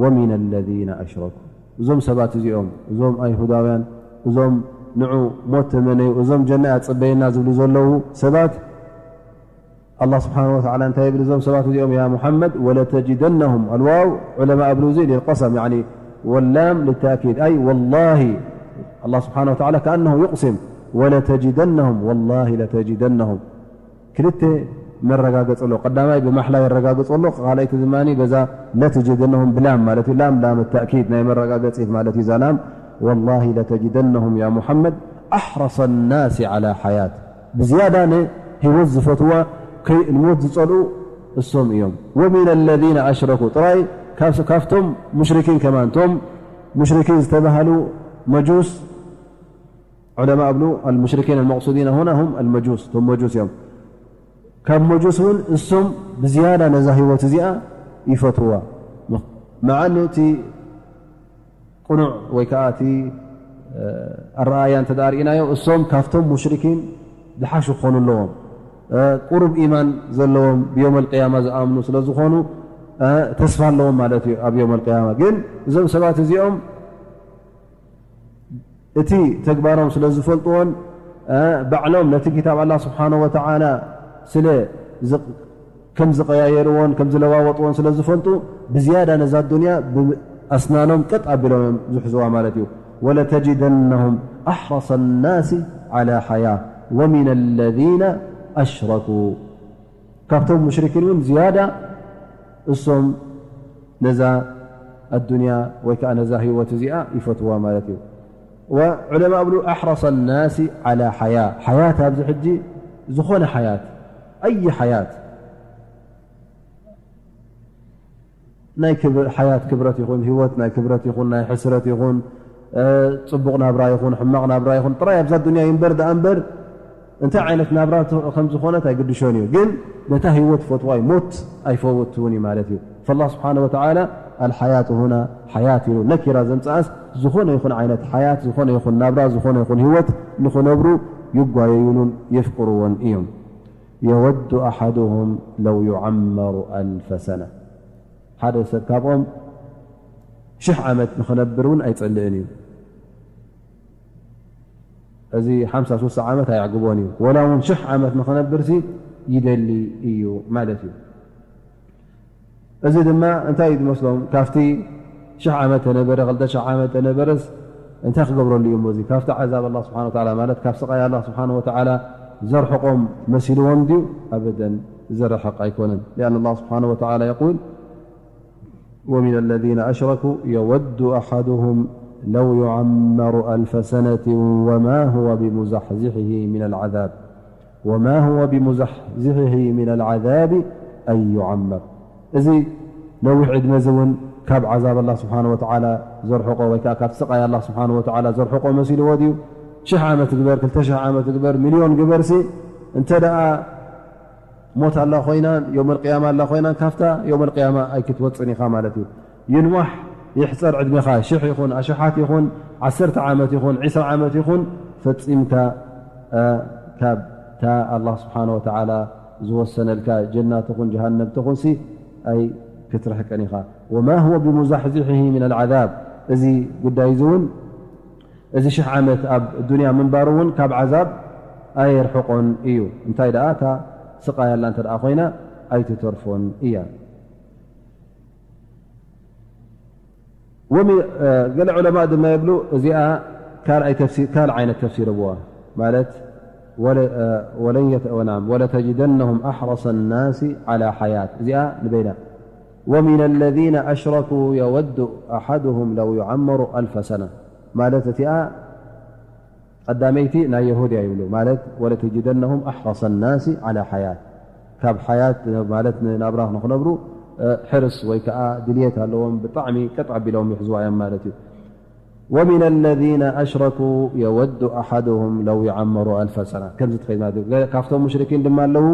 ومن الذين أشركوا። እዞም ሰባት እዚኦም፣ እዞም ኣይሁዳውያን፣ እዞም ንዑ ሞት ተመነዩ፣ እዞም ጀና እያ ትጽበየና ዝብሉ ዘለዉ ሰባት፣ ኣላህ ስብሓነሁ ወተዓላ እንታይ ይብል እዞም ሰባት እዚኦም? ያ ሙሓመድ፣ ወለተጅደነሁም፣ ኣልዋው ዑለማ እብሉ እዚ ሊልቀሰም፣ ያዕኒ ወላም ልተእኪድ፣ ኣይ ወላሂ፣ ኣላህ ስብሓነሁ ወተዓላ ከኣነሁ ዩቅሲም፣ ወለተጅደነሁም፣ ወላሂ ለተጅደነሁም። ክልተ መረጋገፂ ኣሎ። ቀዳማይ ብማሕላ የረጋግፆ ኣሎ፣ ካልኣይቲ ድማ በዛ ለተጅደነሁም ብላም ማለት እዩ። ላም ላም ተእኪድ ናይ መረጋገፂት ማለት እዩ። እዛ ላም ወላሂ ለተጅደነሁም ያ ሙሓመድ ኣሕረሰ ናሲ ዓላ ሓያት፣ ብዝያዳ ንህይወት ዝፈትዋ፣ ከይ-፣ ንሞት ዝጸልኡ እሶም እዮም። ወሚን ለዚነ ኣሽረኩ፣ ጥራይ ካብ-፣ ካብቶም ሙሽሪኪን ከማን፣ እቶም ሙሽሪኪን ዝተባህሉ መጁስ፣ ዑለማ እብሉ፣ ኣልሙሽሪኪን ኣልመቕሱዲን ሁና ሁም ኣልመጁስ፣ እቶም መጁስ እዮም። ካብ መጁስ እውን እሶም ብዝያዳ ነዛ ህይወት እዚኣ ይፈትዋ። መዓኑ እቲ ቅኑዕ ወይ ከዓ እቲ፣ እ፣ ኣረኣእያ እንተ ደኣ ርኢናዮ፣ እሶም ካብቶም ሙሽሪኪን ዝሓሹ ክኾኑ ኣለዎም። እ፣ ቁሩብ ኢማን ዘለዎም፣ ብዮም ኣልቅያማ ዝኣምኑ ስለ ዝኾኑ፣ እ፣ ተስፋ ኣለዎም ማለት እዩ ኣብ ዮም ኣልቅያማ። ግን እዞም ሰባት እዚኦም እቲ ተግባሮም ስለ ዝፈልጥዎን፣ እ፣ ባዕሎም ነቲ ክታብ ኣላህ ስብሓነሁ ወተዓላ ስለ ዝ-፣ ከም ዝቐያየርዎን ከም ዝለዋወጥዎን ስለ ዝፈልጡ፣ ብዝያዳ ነዛ ዱንያ ብኣስናኖም ቀጥ ኣቢሎም እዮም ዝሕዝዋ ማለት እዩ። ወለተጅደነሁም ኣሕረሰ ናሲ ዓላ ሓያ ወሚን ለዚነ ኣሽረኩ። ካብቶም ሙሽሪኪን እውን ዝያዳ እሶም ነዛ ኣዱንያ ወይ ከዓ ነዛ ህይወት እዚኣ ይፈትዋ ማለት እዩ። ዑለማ እብሉ ኣሕረሰ ናሲ ዓላ ሓያ ሓያት ኣብዚ ሕጂ ዝኾነ ሓያት ኣይ ሓያት ናይ ሓያት ክብረት ይኹን ህይወት ናይ ክብረት ይኹን ናይ ሕስረት ይኹን ፅቡቕ ናብራ ይኹን ሕማቕ ናብራ ይኹን ጥራይ ኣብዛ ዱንያ ይንበር ደኣ እምበር እንታይ ዓይነት ናብራ ከም ዝኾነት ኣይግድሾን እዩ። ግን ነታ ህይወት ይፈትዋ እዩ። ሞት ኣይፈውትውን እዩ ማለት እዩ። ፈላ ስብሓነ ወተዓላ ኣልሓያት ሁና ሓያት ኢሉ ነኪራ ዘምፅኣስ ዝኾነ ይኹን ዓይነት ሓያት ዝኾነ ይኹን ናብራ ዝኾነ ይኹን ህይወት ንኽነብሩ ይጓየዩሉን የፍቅርዎን እዮም። የወዱ ኣሓድሁም ለው ዩዓመሩ ኣልፈ ሰነ ሓደ ሰብ ካብኦም ሽሕ ዓመት ንኽነብር እውን ኣይጸልእን እዩ። እዚ ሓምሳ ስሳ ዓመት ኣየዕግቦን እዩ። ወላ እውን ሽሕ ዓመት ንኽነብርሲ ይደሊ እዩ ማለት እዩ። እዚ ድማ እንታይ እዩ ዝመስሎም? ካብቲ ሽሕ ዓመት ተነበረ ክልተ ሽሕ ዓመት ተነበረስ እንታይ ክገብረሉ እዩ? እዚ ካብቲ ዓዛብ ኣላ ስብሓን ወተዓላ ማለት ካብ ስቃይ ኣላ ስብሓን ወተዓላ ዘርሕቆም መሲልዎም ድዩ? ኣበደን ዘርሕቕ ኣይኮነን። ሊኣን ኣላ ስብሓን ወተዓላ የቁል ومن الذين أشركوا يود أحدهم لو يعمر ألف سنة وما هو بمزحزحه من العذاب وما هو بمزحزحه من العذاب أن يعمر እዚ ነዊሕ ዕድመ እዚ እውን ካብ ዓዛብ ኣላ ስብሓን ወተዓላ ዘርሕቆ ወይ ከዓ ካብ ስቃይ ኣላ ስብሓን ወተዓላ ዘርሕቆ መሲልዎ ድዩ? ሽሕ ዓመት ግበር ክልተ ሽሕ ዓመት ግበር ሚልዮን ግበርሲ እንተ ደኣ ሞት ኣላ ኮይናን ዮም ኣልቅያማ ኣላ ኮይናን ካብታ ዮም ኣልቅያማ ኣይክትወፅን ኢኻ ማለት እዩ። ይንዋሕ ይሕፀር ዕድሜኻ ሽሕ ይኹን ኣሽሓት ይኹን ዓሰርተ ዓመት ይኹን ዒስራ ዓመት ይኹን ፈፂምካ ካብታ ኣላ ስብሓን ወተዓላ ዝወሰነልካ ጀና ትኹን ጀሃነም ትኹንሲ ኣይ ክትርሕቀን ኢኻ። ወማ ሁወ ብሙዛሕዚሒ ምን ኣልዓዛብ እዚ ጉዳይ እዚ እውን እዚ ሽሕ ዓመት ኣብ ዱንያ ምንባሩ እውን ካብ ዓዛብ ኣየርሕቆን እዩ። እንታይ ደኣ እታ ስቃይ ኣላ እንተ ደኣ ኮይና ኣይትተርፎን እያ። ወሚ- እ፣ ገለ ዑለማእ ድማ ይብሉ እዚኣ ካልኣይ ተፍሲር ካልእ ዓይነት ተፍሲር ኣብዋ ማለት ወለ- እ፣ ወለን የተ- ወናም ወለተጅደነሁም ኣሕረሰ ናሲ ዓላ ሓያት እዚኣ ንበይና ومن الذين أشركوا يود أحدهم لو يعمر ألف سنة ማለት እቲኣ ቀዳመይቲ ናይ የሁድ እያ ይብሉ ማለት ወለተጅደነሁም ኣሕረሰ ናሲ ዓላ ሓያት ካብ ሓያት ማለት ንናብራ ንክነብሩ ሕርስ ወይ ከዓ ድልየት ኣለዎም ብጣዕሚ ቀጥ ኣቢሎም ይሕዝዋ እዮም ማለት እዩ። ومن الذين أشركوا يود أحدهم لو يعمر ألف سنة ከምዚ ትኸይድና ካብቶም ሙሽሪኪን ድማ ኣለዉ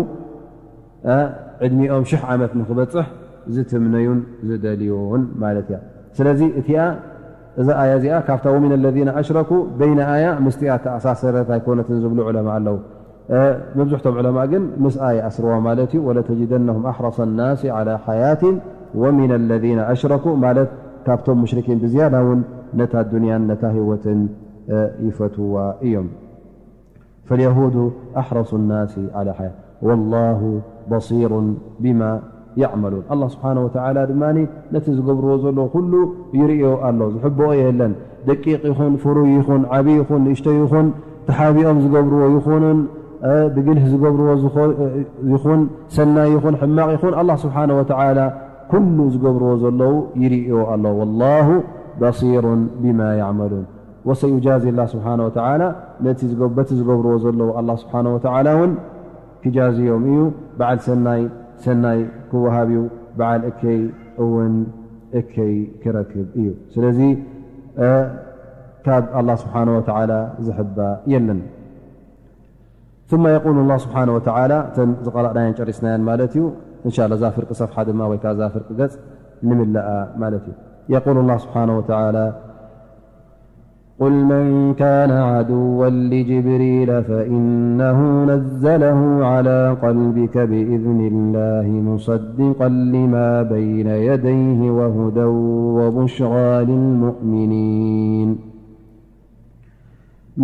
ዕድሚኦም ሽሕ ዓመት ንክበፅሕ ዝትምነዩን ዝደልዩን ማለት እያ። ስለዚ እቲኣ እዛ ኣያ እዚኣ ካብታ ومن الذين أشركوا በይነ ኣያ ምስቲኣ ተኣሳሰረት ኣይኮነትን ዝብሉ ዑለማ ኣለዉ። መብዝሕቶም ዑለማ ግን ምስኣ ይኣስርዋ ማለት እዩ። ولتجدنهم أحرص الناس على حياة ومن الذين أشركوا ማለት ካብቶም ሙሽሪኪን ብዝያዳ እውን ነታ ዱንያን ነታ ህይወትን ይፈትውዋ እዮም። فاليهود أحرص الناس على حياة والله بصير بما يعملون الله سبحانه وتعالى ድማ ነቲ ዝገብርዎ ዘሎ ኩሉ ይርእዮ ኣሎ። ዝሕብኦ የለን። ደቂቕ ይኹን ፍሩይ ይኹን ዓብዪ ይኹን ንእሽቶ ይኹን ተሓቢኦም ዝገብርዎ ይኹኑን ብግልህ ዝገብርዎ ይኹን ሰናይ ይኹን ሕማቕ ይኹን الله سبحانه وتعالى ኩሉ ዝገብርዎ ዘለዉ ይርእዮ ኣሎ። والله بصير بما يعملون وسيجازي الله سبحانه وتعالى ነቲ በቲ ዝገብርዎ ዘለዉ الله سبحانه وتعالى እውን ክጃዝዮም እዩ። በዓል ሰናይ ሰናይ ክወሃብ እዩ። በዓል እከይ እውን እከይ ክረክብ እዩ። ስለዚ ካብ الله سبحانه وتعالى ዝሕባ የለን። ثم يقول الله سبحانه وتعالى እተን ዝቀራእናየን ጨሪስናየን ማለት እዩ። إن شاء الله እዛ ፍርቂ ሰፍሓ ድማ ወይ ከዓ እዛ ፍርቂ ገፅ ንምለኣ ማለት እዩ። يقول الله سبحانه وتعالى قل من كان عدوا لجبريل فإنه نزله على قلبك بإذن الله مصدقا لما بين يديه وهدى وبشرى للمؤمنين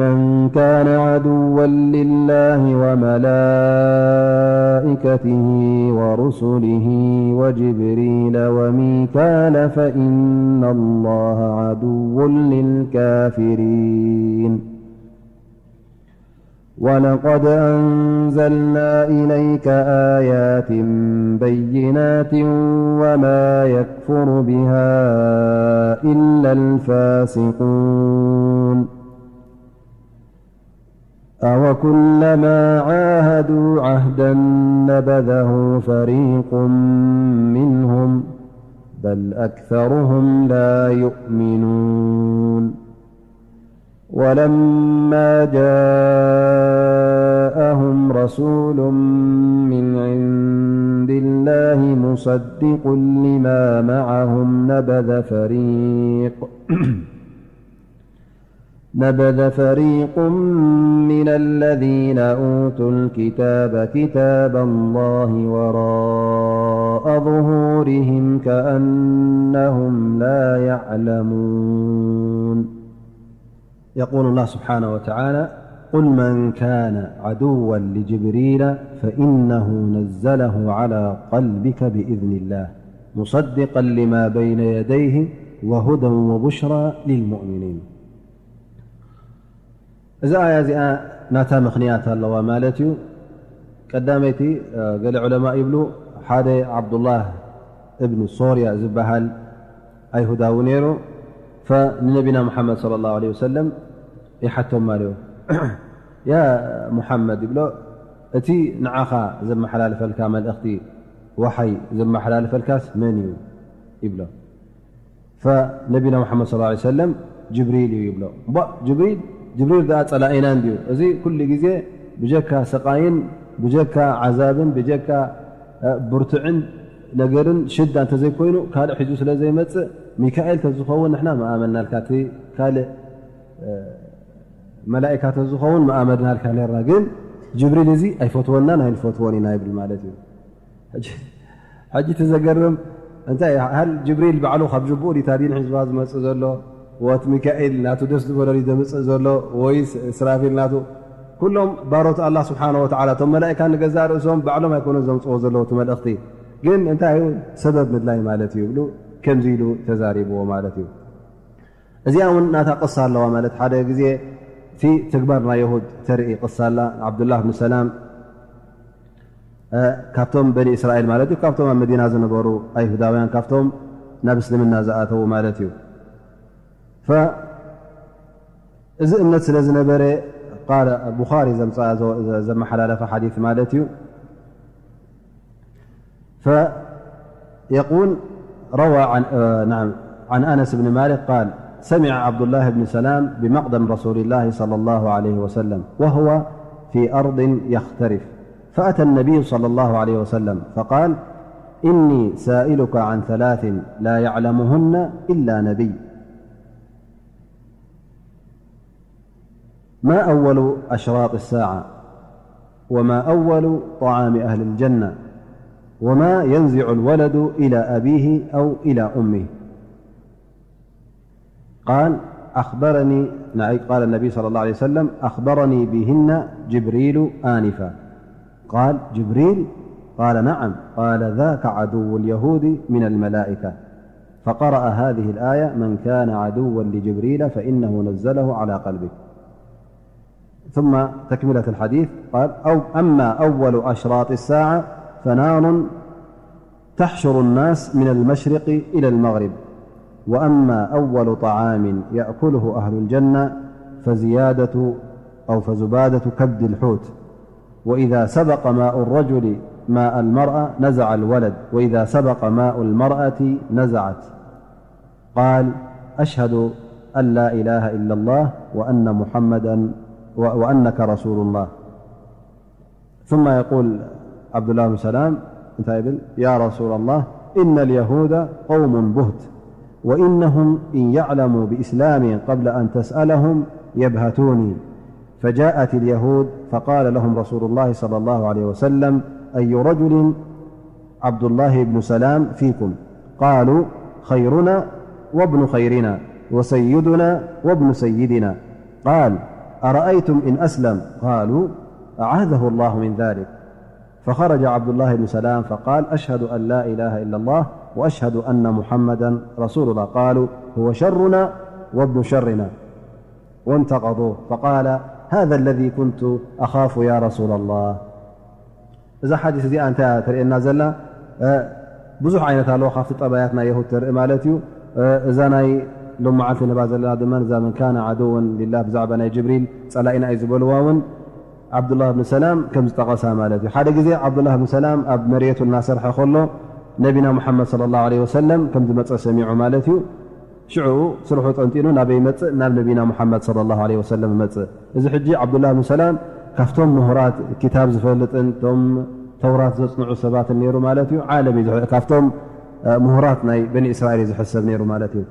من كان عدوا لله وملائكته ورسله وجبريل وميكال فإن الله عدو للكافرين ولقد أنزلنا إليك آيات بينات وما يكفر بها إلا الفاسقون. أوكلما عاهدوا عهدا نبذه فريق منهم بل أكثرهم لا يؤمنون. ولما جاءهم رسول من عند الله مصدق لما معهم نبذ فريق نبذ فريق من الذين أوتوا الكتاب كتاب الله وراء ظهورهم كأنهم لا يعلمون. يقول الله سبحانه وتعالى: قل من كان عدوا لجبريل فإنه نزله على قلبك بإذن الله مصدقا لما بين يديه وهدى وبشرى للمؤمنين. እዛ ኣያ እዚኣ ናታ ምኽንያት ኣለዋ ማለት እዩ። ቀዳመይቲ፣ ገለ ዑለማ ይብሉ፣ ሓደ ዓብዱላህ እብን ሶርያ ዝበሃል ኣይሁዳዊ ነይሩ። ንነቢና ሙሓመድ ሰለላሁ ዐለይሂ ወሰለም ይሓቶም ማለት እዩ። ያ ሙሓመድ ይብሎ፣ እቲ ንዓኻ ዘመሓላልፈልካ መልእኽቲ፣ ወሓይ ዘመሓላልፈልካስ መን እዩ? ይብሎ። ነቢና ሙሓመድ ሰለላሁ ዐለይሂ ወሰለም ጅብሪል እዩ ይብሎ። እሞ ጅብሪል፣ ጅብሪል ደኣ ጸላኢና እንድዩ። እዚ ኩሉ ግዜ ብጀካ ስቓይን ብጀካ ዓዛብን ብጀካ ብርቱዕን ነገርን ሽዳ እንተዘይኮይኑ ካልእ ሒዙ ስለ ዘይመጽእ፣ ሚካኤል ተዝኸውን ንሕና ምኣመንናልካ፣ እቲ ካልእ መላኢካ ተዝኸውን ምኣመንናልካ ነርና። ግን ጅብሪል እዚ ኣይፈትወናን ኣይንፈትዎን ኢና ይብል ማለት እዩ። ሕጂ፣ ሕጂ እቲ ዘገርም እንታይ፣ ሃል ጅብሪል ባዕሉ ካብ ጅቡኡ ዲታ ዲን ሒዝዋ ዝመጽእ ዘሎ? ወት ሚካኤል ናቱ ደስ ዝበሎ ድዩ ዘምጽእ ዘሎ? ወይስ እስራፊል ናቱ? ኩሎም ባሮት ኣላህ ስብሓነ ወተዓላ፣ እቶም መላኢካ ንገዛእ ርእሶም ባዕሎም ኣይኮኑን ዘምጽዎ ዘለዉ እቲ መልእኽቲ። ግን እንታይ እዩ? ሰበብ ምድላይ ማለት እዩ ይብሉ፣ ከምዚ ኢሉ ተዛሪብዎ ማለት እዩ። እዚኣ እውን ናታ ቅሳ ኣለዋ ማለት፣ ሓደ ግዜ እቲ ተግባር ናይ የሁድ ተርኢ ቅሳ ኣላ። ዓብዱላህ ብን ሰላም፣ እ፣ ካብቶም በኒ እስራኤል ማለት እዩ፣ ካብቶም ኣብ መዲና ዝነበሩ ኣይሁዳውያን፣ ካብቶም ናብ እስልምና ዝኣተዉ ማለት እዩ። ፈ-፣ እዚ እምነት ስለ ዝነበረ፣ ቃል ቡኻሪ ዘምጽኣ፣ ዘ-፣ ዘ-፣ ዘመሓላለፈ ሓዲት ማለት እዩ። فيقول، روى عن، آه، نعم، عن أنس بن مالك قال: سمع عبد الله بن سلام بمقدم رسول الله صلى الله عليه وسلم وهو في أرض يخترف، فأتى النبي صلى الله عليه وسلم فقال: إني سائلك عن ثلاث لا يعلمهن إلا نبي. ما أول أشراط الساعة؟ وما أول طعام أهل الجنة؟ وما ينزع الولد إلى أبيه أو إلى أمه؟ قال: أخبرني، نعم، قال النبي صلى الله عليه وسلم: أخبرني بهن جبريل آنفا. قال: جبريل؟ قال: نعم. قال: ذاك عدو اليهود من الملائكة. فقرأ هذه الآية: من كان عدوا لجبريل فإنه نزله على قلبك. ثم تكملة الحديث قال: أو أما أول أشراط الساعة فنار تحشر الناس من المشرق إلى المغرب، وأما أول طعام يأكله أهل الجنة فزيادة أو فزبادة كبد الحوت، وإذا سبق ماء الرجل ماء المرأة نزع الولد، وإذا سبق ماء المرأة نزعت. قال: أشهد أن لا إله إلا الله وأن محمدا و-، وأنك رسول الله. ثم يقول عبد الله بن سلام، يا رسول الله، إن اليهود قوم بهت، وإنهم إن يعلموا بإسلامي قبل أن تسألهم يبهتوني. فجاءت اليهود فقال لهم رسول الله صلى الله عليه وسلم: أي رجل عبد الله بن سلام فيكم؟ قالوا: خيرنا وابن خيرنا وسيدنا وابن سيدنا. قال: أرأيتم إن أسلم؟ قالوا: أعاذه الله من ذلك. فخرج عبد الله بن سلام فقال: أشهد أن لا إله إلا الله وأشهد أن محمدا رسول الله. قالوا: هو شرنا وابن شرنا. وانتقضوه. فقال: هذا الذي كنت أخاف يا رسول الله. እዛ ሓዲስ እዚኣ እንታይ እያ ተርእየና ዘላ? ብዙሕ ዓይነት ኣለዎ ካብቲ ጠባያት ናይ የሁድ ተርኢ ማለት እዩ። እዛ ናይ ሎም መዓልቲ ንባ ዘለና ድማ እዛ መን ካነ ዓድወን ሊላህ ብዛዕባ ናይ ጅብሪል ጸላኢና እዩ ዝበልዋ እውን ዓብዱላህ ብን ሰላም ከም ዝጠቐሳ ማለት እዩ። ሓደ ግዜ ዓብዱላህ ብን ሰላም ኣብ መሬቱ እናሰርሐ ከሎ ነቢና ሙሓመድ ሰለላሁ ዐለይሂ ወሰለም ከም ዝመጸ ሰሚዑ ማለት እዩ። ሽዑ ስርሑ ጠንጢኑ ናበይ ይመጽእ? ናብ ነቢና ሙሓመድ ሰለላሁ ዐለይሂ ወሰለም ይመጽእ። እዚ ሕጂ ዓብዱላህ ብን ሰላም ካብቶም ምሁራት ኪታብ ዝፈልጥን እቶም ተውራት ዘጽንዑ ሰባትን ነይሩ ማለት እዩ። ዓለም እዩ ዝሕ-፣ ካብቶም ምሁራት ናይ በኒ እስራኤል እዩ ዝሕሰብ ነይሩ ማለት እዩ።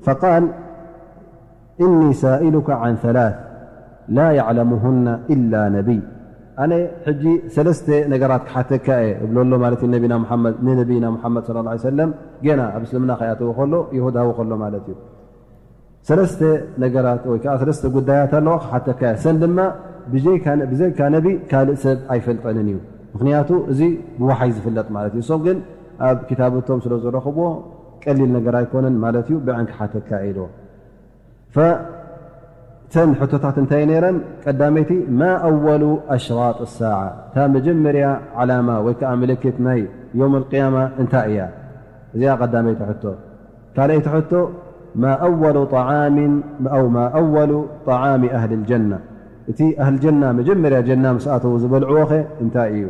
فقال إني سائلك عن ثلاث لا يعلمهن إلا نبي. ኣነ ሕጂ ሰለስተ ነገራት ክሓተካ እየ እብሎ ኣሎ ማለት እዩ። ነቢና ሙሓመድ ንነቢና ሙሓመድ ሰለላሁ ዐለይሂ ወሰለም ገና ኣብ እስልምና ከይኣተወ ከሎ ይሁዳዊ ከሎ ማለት እዩ። ሰለስተ ነገራት ወይ ከዓ ሰለስተ ጉዳያት ኣለዋ ክሓተካ እየ። ሰን ድማ ብጀይካ ነ-፣ ብዘይካ ነቢ ካልእ ሰብ ኣይፈልጠንን እዩ። ምክንያቱ እዚ ብወሓይ ዝፍለጥ ማለት እዩ። እሶም ግን ኣብ ክታብቶም ስለ ዝረኽብዎ ቀሊል ነገር ኣይኮነን ማለት እዩ። ብዕን ክሓተካ እየ ኢልዎ። ፈተን ሕቶታት እንታይ ነይረን? ቀዳመይቲ ማ ኣወሉ ኣሽራጥ ሳዓ፣ እታ መጀመርያ ዓላማ ወይ ከዓ ምልክት ናይ ዮም ኣልቅያማ እንታይ እያ? እዚኣ ቀዳመይቲ ሕቶ። ካልኣይቲ ሕቶ ማ ኣወሉ ጣዓምን ኣው ማ ኣወሉ ጣዓሚ ኣህል ልጀና፣ እቲ ኣህል ጀና መጀመርያ ጀና ምስ ኣተዉ ዝበልዕዎ ኸ እንታይ እዩ?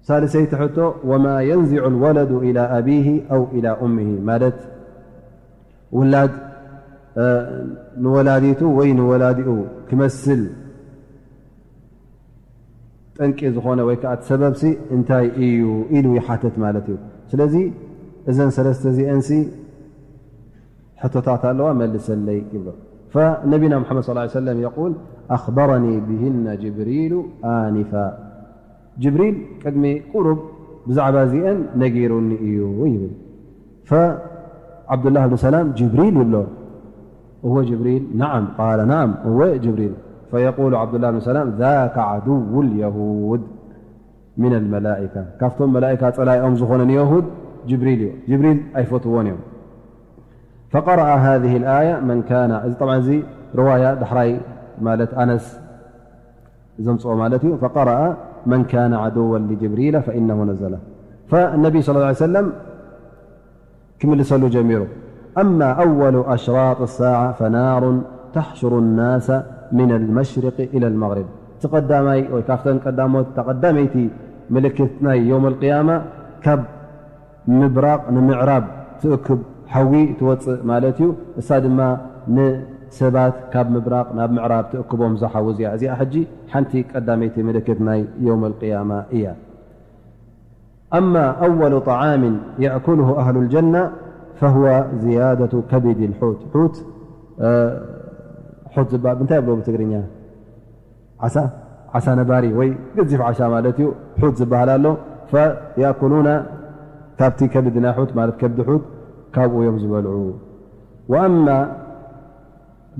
ሳልሰይቲ ሕቶ ወማ የንዚዑ ልወለዱ ኢላ ኣቢሂ ኣው ኢላ ኡምሂ፣ ማለት ውላድ ንወላዲቱ ወይ ንወላዲኡ ክመስል ጠንቂ ዝኾነ ወይ ከዓ እቲ ሰበብሲ እንታይ እዩ ኢሉ ይሓተት ማለት እዩ። ስለዚ እዘን ሰለስተ እዚአንሲ ሕቶታት ኣለዋ መልሰለይ ይብሎ። فنبينا محمد صلى الله عليه وسلم يقول أخبرني بهن جبريل آنفا، ጅብሪል ቅድሚ ቁሩብ ብዛዕባ እዚአን ነጊሩኒ እዩ ይብል። فعبد الله بن سلام ጅብሪል ይብሎ። እወ ጅብሪል؟ نعم قال نعم እወ ጅብሪል። فيقول عبد الله بن سلام ذاك عدو اليهود من الملائكة، ካብቶም መላእካ ጸላኢኦም ዝኾነ ንየሁድ ጅብሪል እዩ። ጅብሪል ኣይፈትዎን እዮም። فقرأ هذه الآية من كان، እዚ طبعا እዚ رواية ዳሕራይ ማለት ኣነስ ዘምጽኦ ማለት እዩ። فقرأ من كان عدوا لجبريل فإنه نزل. فالنبي صلى الله عليه وسلم ክምልሰሉ ጀሚሩ። أما أول أشراط الساعة فنار تحشر الناس من المشرق إلى المغرب. እቲ ቀዳማይ ወይ ካብተን ቀዳሞት፣ እታ ቀዳመይቲ ምልክት ናይ ዮም ኣልቅያማ ካብ ምብራቕ ንምዕራብ ትእክብ ሓዊ ትወፅእ ማለት እዩ። እሳ ድማ ንሰባት ካብ ምብራቕ ናብ ምዕራብ ትእክቦም እዛ ሓዊ እዚኣ። እዚኣ ሕጂ ሓንቲ ቀዳመይቲ ምልክት ናይ ዮም ኣልቅያማ እያ። أما أول طعام يأكله أهل الجنة فهو زيادة كبد الحوت. ሑት፣ እ፣ ሑት ዝበሃል እንታይ ይብሎ ብትግርኛ? ዓሳ፣ ዓሳ ነባሪ ወይ ገዚፍ ዓሳ ማለት እዩ። ሑት ዝበሃል ኣሎ። فيأكلون ካብቲ ከብዲ ናይ ሑት ማለት ከብዲ ሑት ካብኡ እዮም ዝበልዑ። وأما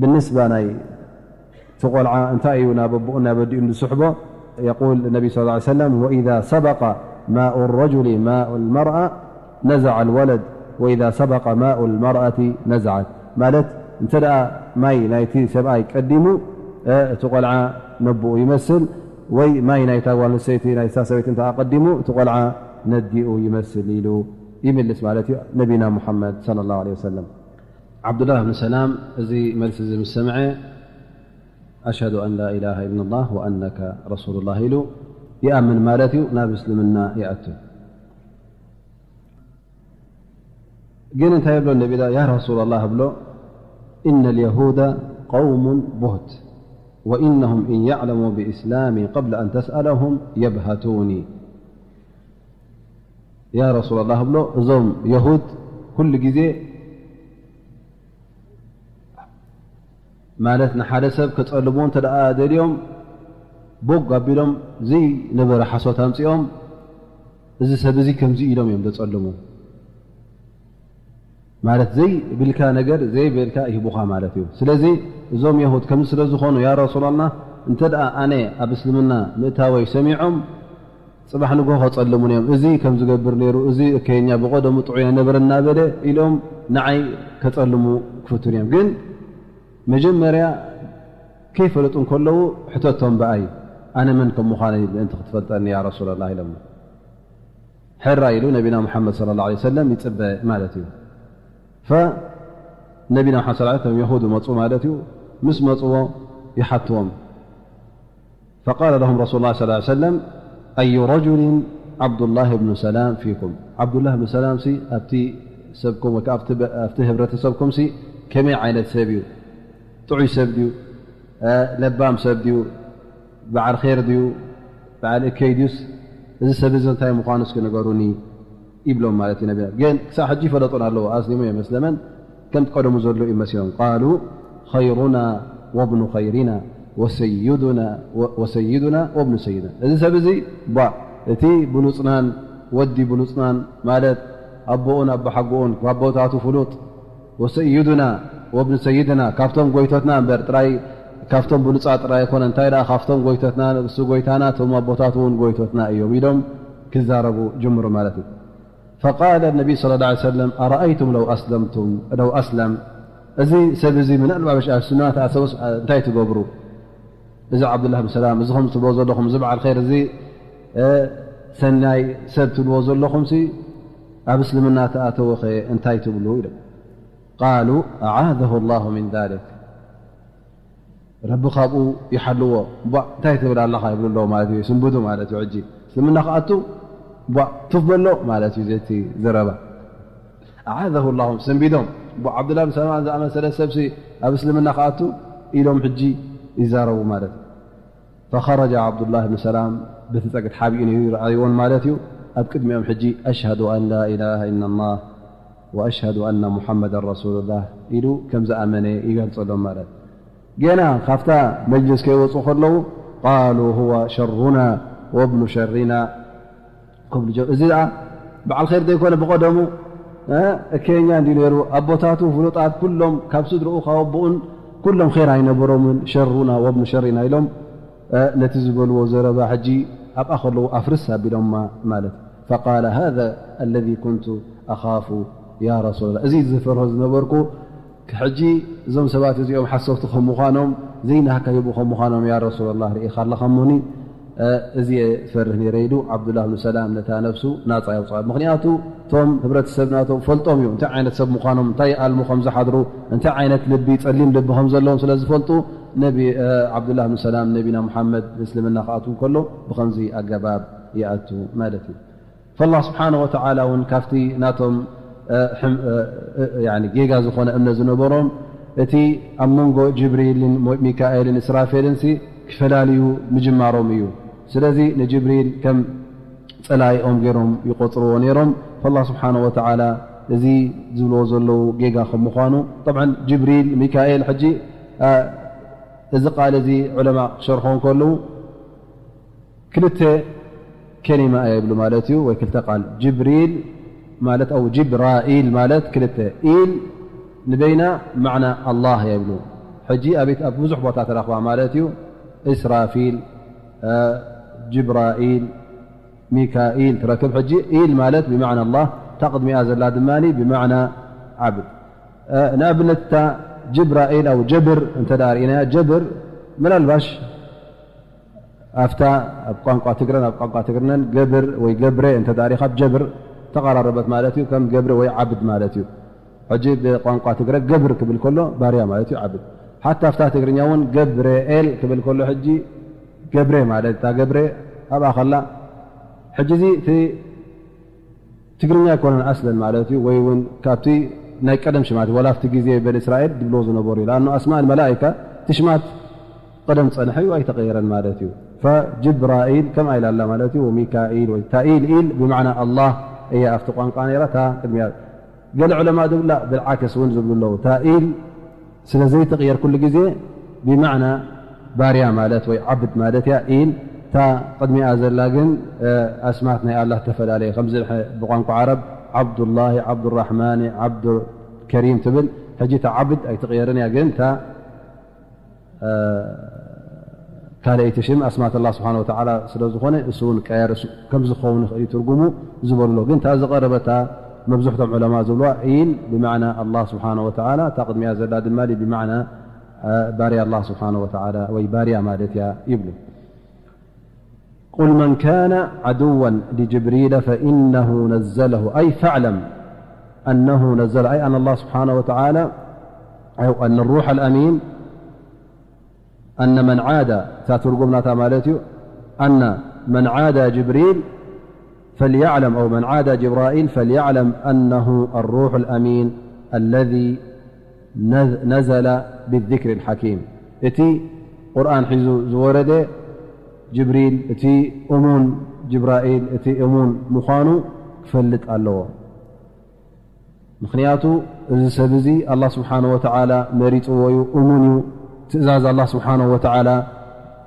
ብንስባ ናይ እቲ ቆልዓ እንታይ እዩ ናብ ኣቦኡ ናብ ኣዲኡ ዝስሕቦ? يقول النبي صلى الله عليه وسلم وإذا سبق ماء الرجل ماء المرأة نزع الولد وإذا سبق ماء المرأة نزعت، ማለት እንተ ደኣ ማይ ናይቲ ሰብኣይ ቀዲሙ፣ እ፣ እቲ ቆልዓ ነቦኡ ይመስል፣ ወይ ማይ ናይታ ጓል ኣንስተይቲ ናይታ ሰበይቲ እንተ ቀዲሙ እቲ ቆልዓ ነዲኡ ይመስል ኢሉ ይምልስ ማለት እዩ ነቢና ሙሓመድ ሰለላሁ ዐለይሂ ወሰለም። ዓብዱላህ ብን ሰላም እዚ መልሲ እዚ ምስ ሰምዐ أشهد أن لا إله إلا الله وأنك رسول الله ኢሉ ይኣምን ማለት እዩ፣ ናብ እስልምና ይኣቱ። ግን እንታይ ይብሎ ነቢ ዳ? يا رسول الله ብሎ إن اليهود قوم بهت وإنهم إن يعلموا بإسلامي قبل أن تسألهم يبهتوني። يا رسول الله ብሎ እዞም የሁድ ኩሉ ግዜ ማለት ንሓደ ሰብ ከጸልምዎ እንተ ደኣ ደልዮም ቦግ ኣቢሎም ዘይነበረ ሓሶት ኣምጺኦም እዚ ሰብ እዚ ከምዚ ኢሎም እዮም ዘጸልሙ። ማለት ዘይብልካ ነገር ዘይብልካ ይህቡኻ ማለት እዩ። ስለዚ እዞም የሁድ ከምዚ ስለ ዝኾኑ ያ ረሱላላህ እንተ ደኣ ኣነ ኣብ እስልምና ምእታወይ ሰሚዖም ጽባሕ ንግሆ ከጸልሙን እዮም። እዚ ከም ዝገብር ነይሩ፣ እዚ እከየኛ ብቐደሙ ጥዑይ ኣይነበረ እናበለ ኢሎም ንዓይ ከጸልሙ ክፍትኑ እዮም። ግን መጀመርያ ከይፈለጡ እንከለዉ ሕተቶም ብኣይ ኣነ መን ከም ምዃነይ ምእንቲ ክትፈልጠኒ ያ ረሱላላህ ኢሎሞ። ሕራይ ኢሉ ነቢና ሙሓመድ ሰለላሁ ዐለይሂ ወሰለም ይጽበ ማለት እዩ። ፈነቢና ሙሓመድ ሰለላሁ ዐለይሂ ወሰለም የሁድ መጹ ማለት እዩ። ምስ መጽዎ ይሓትዎም። ፈቃለ ለሁም ረሱሉላህ ሰለላሁ ዐለይሂ ወሰለም ኣዩ ረጁሊን ዓብዱላህ ብኑ ሰላም ፊኩም። ዓብዱላህ ብኑ ሰላምሲ ኣብቲ ሰብኩም ወይ ከዓ ኣብቲ ህብረተሰብኩምሲ ከመይ ዓይነት ሰብ እዩ? ጥዑይ ሰብ ድዩ? ለባም ሰብ ድዩ? በዓል ር ድዩ? በዓል እከይ ድዩስ? እዚ ሰብ እዚ እንታይ ምዃኑ እስኪ ንገሩኒ ይብሎም ማለት እዩ ነቢና። ግን ክሳብ ሕጂ ይፈለጡን ኣለዉ። ኣስሊሙ የመስለመን ከምቲ ቀደሙ ዘሎ እዩ መሲሎም። ቃሉ ኸይሩና ወብኑ ኸይሪና ወሰይዱና ወብኑ ሰይድና። እዚ ሰብ እዚ ቧ እቲ ብሉፅናን ወዲ ብሉፅናን ማለት ኣቦኡን ኣቦሓጎኡን ኣቦታቱ ፍሉጥ ወሰይዱና ወብኑ ሰይድና ካብቶም ጎይቶትና እምበር ጥራይ ካብቶም ብሉፃት ጥራይ ኣይኮነ እንታይ ደኣ ካብቶም ጎይቶትና ንእሱ ጎይታና እቶም ኣቦታት እውን ጎይቶትና እዮም ኢሎም ክዛረቡ ጀምሩ ማለት እዩ። ፈቃለ ነቢ ስለ ላ ሰለም ኣረኣይቱም ለው ኣስለምቱም ለው ኣስለም እዚ ሰብ እዚ ምናልባበሽ ኣብ ስና ተኣሰበስ እንታይ ትገብሩ? እዚ ዓብዱላህ ብን ሰላም እዚ ከም ትብሎ ዘለኹም እዚ በዓል ር እዚ ሰናይ ሰብ ትብልዎ ዘለኹምሲ ኣብ እስልምና ተኣተወኸ እንታይ ትብሉ ኢሎም። ቃሉ ኣዓዘሁ ላሁ ምን ዛሊክ። ረቢ ካብኡ ይሓልዎ። ቧ እንታይ ትብል ኣለኻ ይብሉ ኣለዉ ማለት እዩ። ስንብዱ ማለት እዩ። ሕጂ እስልምና ክኣቱ ቧ ቱፍ በሎ ማለት እዩ። ዘቲ ዘረባ ኣዓዘሁ ላሁ ሰንቢዶም ቧ ዓብዱላ ብን ሰላም ዝኣመሰለ ሰብሲ ኣብ እስልምና ክኣቱ ኢሎም ሕጂ ይዛረቡ ማለት እዩ። ፈኸረጀ ዓብዱላህ ብን ሰላም በቲ ጸግት ሓቢኡ ነይሩ ይረኣይዎን ማለት እዩ። ኣብ ቅድሚኦም ሕጂ ኣሽሃዱ ኣን ላ ኢላሃ ኢላ ላህ ወኣሽሃዱ ኣና ሙሓመዳን ረሱሉላህ ኢሉ ከም ዝኣመነ ይገልጸሎም ማለት። ገና ካብታ መጅልስ ከይወፁ ከለዉ ቃሉ ሁወ ሸሩና ወብኑ ሸሪና ክብሉ ጀ-፣ እዚ ደኣ በዓል ኸይር ዘይኮነ ብቐደሙ እ፣ እከየኛ እንዲ ነይሩ ኣቦታቱ ፍሉጣት ኩሎም ካብ ስድርኡ ካብ ኣቦኡን ኩሎም ኸይር ኣይነበሮምን ሸሩና ወብኑ ሸሪና ኢሎም እ፣ ነቲ ዝበልዎ ዘረባ ሕጂ ኣብኣ ከለዉ ኣፍርስ ኣቢሎማ ማለት እዩ። ፈቃለ ሃذا الذي كنت أخاف يا رسول الله። እዚ ዝፈርሆ ዝነበርኩ ሕጂ እዞም ሰባት እዚኦም ሓሰውቲ ከም ምዃኖም ዘይናህካ ሂቡ ከም ምዃኖም ያ ረሱላላህ ርኢኻ ኣለኻ እሞኒ እዚ እየ ዝፈርህ ነይረ ኢሉ ዓብዱላህ ብን ሰላም ነታ ነፍሱ ናፃ የውፅኣ። ምኽንያቱ እቶም ህብረተሰብ ናቶም ፈልጦም እዩ እንታይ ዓይነት ሰብ ምዃኖም እንታይ ኣልሙ ከም ዝሓድሩ እንታይ ዓይነት ልቢ ፀሊም ልቢ ከም ዘለዎም ስለ ዝፈልጡ ነቢ ዓብዱላህ ብን ሰላም ነቢና ሙሓመድ እስልምና ክኣቱ ከሎ ብኸምዚ ኣገባብ ይኣቱ ማለት እዩ። ፈላህ ስብሓነ ወተዓላ እውን ካብቲ ናቶም ጌጋ ዝኾነ እምነት ዝነበሮም እቲ ኣብ መንጎ ጅብሪልን ሚካኤልን እስራፌልን ሲ ክፈላልዩ ምጅማሮም እዩ። ስለዚ ንጅብሪል ከም ፀላኢኦም ገይሮም ይቆፅርዎ ነይሮም። ፈላህ ስብሓነ ወተዓላ እዚ ዝብልዎ ዘለዉ ጌጋ ከም ምዃኑ ጠብዓን ጅብሪል ሚካኤል ሕጂ እዚ ቃል እዚ ዑለማ ክሸርሖ እንከለዉ ክልተ ከሊማ እያ ይብሉ ማለት እዩ ወይ ክልተ ቃል ጅብሪል ማለት ኣው ጅብራኢል ማለት ክልተ ኢል ንበይና ማዕና ኣላህ እያ ይብሉ። ሕጂ ኣቤት ኣብ ብዙሕ ቦታ ተረኽባ ማለት እዩ። እስራፊል ጅብራኢል ሚካኢል ትረክብ። ሕጂ ኢል ማለት ብማዕና ኣላህ እታ ቅድሚኣ ዘላ ድማ ብማዕና ዓብድ ንኣብነት እታ ጅብራኢል ኣው ጀብር እንተ ርኢናያ ጀብር ምናልባሽ ኣብታ ኣብ ቋንቋ ትግረን ኣብ ቋንቋ ትግርነን ገብር ወይ ገብረ እንተ ሪኻ ብ ጀብር ተቐራረበት ማለት እዩ። ከም ገብረ ወይ ዓብድ ማለት እዩ። ሕጂ ብቋንቋ ትግረ ገብር ክብል ከሎ ባርያ ማለት እዩ። ዓብድ ሓታ ኣብታ ትግርኛ እውን ገብርኤል ክብል ከሎ ሕጂ ገብረ ማለት እታ ገብረ ኣብኣ ከላ ሕጂ እዚ እቲ ትግርኛ ኣይኮነን ኣስለን ማለት እዩ። ወይ እውን ካብቲ ናይ ቀደም ሽማት ዋላ ኣብቲ ግዜ በን እስራኤል ዝብልዎ ዝነበሩ እዩ። ኣኑ ኣስማእ መላእካ እቲ ሽማት ቀደም ዝፀንሐ እዩ ኣይተቐየረን ማለት እዩ። ፈጅብራኢል ከምኣ ኢላ ኣላ ማለት እዩ። ወሚካኢል ወይ ታኢል ኢል ብማዕና ኣላህ እያ ኣብቲ ቋንቋ ነይራ እታ ቅድሚያ። ገለ ዑለማ ዝብላ ብልዓክስ እውን ዝብሉ ኣለዉ። ታኢል ስለ ዘይትቕየር ኩሉ ግዜ ብማዕና ባርያ ማለት ወይ ዓብድ ማለት እያ። ኢል እታ ቅድሚኣ ዘላ ግን ኣስማት ናይ ኣላህ ዝተፈላለየ ከምዚ ብቋንቋ ዓረብ ዓብዱላሂ ዓብዱራሕማኒ ዓብዱልከሪም ትብል። ሕጂ እታ ዓብድ ኣይትቕየርን እያ ግን እታ ካልኣይቲ ሽም ኣስማት ኣላህ ስብሓን ወተዓላ ስለ ዝኾነ እሱ እውን ቀየር ከም ዝኸውን ይኽእል እዩ ትርጉሙ ዝበሉ ኣለዉ። ግን እታ ዝቐረበታ መብዝሕቶም ዑለማ ዝብልዋ ኢል ብማዕና ኣላህ ስብሓን ወተዓላ እታ ቅድሚኣ ዘላ ድማ ብማዕና ባርያ ኣላህ ስብሓነ ወተዓላ ወይ ባርያ ማለት እያ ይብሉ። قل من كان عدوا لجبريل فإنه نزله، أي فاعلم أنه نزل، أي أن الله سبحانه وتعالى، أو أن الروح الأمين، أن من عادى، እታ ትርጉም ናታ ማለት እዩ፣ أن من عادى جبريل فليعلم، أو من عادى جبرائيل فليعلم أنه الروح الأمين الذي نز-، نزل بالذكر الحكيم። እቲ ቁርኣን ሒዙ ዝወረደ ጅብሪል፣ እቲ እሙን ጅብራኤል፣ እቲ እሙን ምዃኑ ክፈልጥ ኣለዎ። ምኽንያቱ እዚ ሰብ እዚ ኣላህ ስብሓነ ወተዓላ መሪጽዎ እዩ፣ እሙን እዩ። ትእዛዝ ኣላህ ስብሓነ ወተዓላ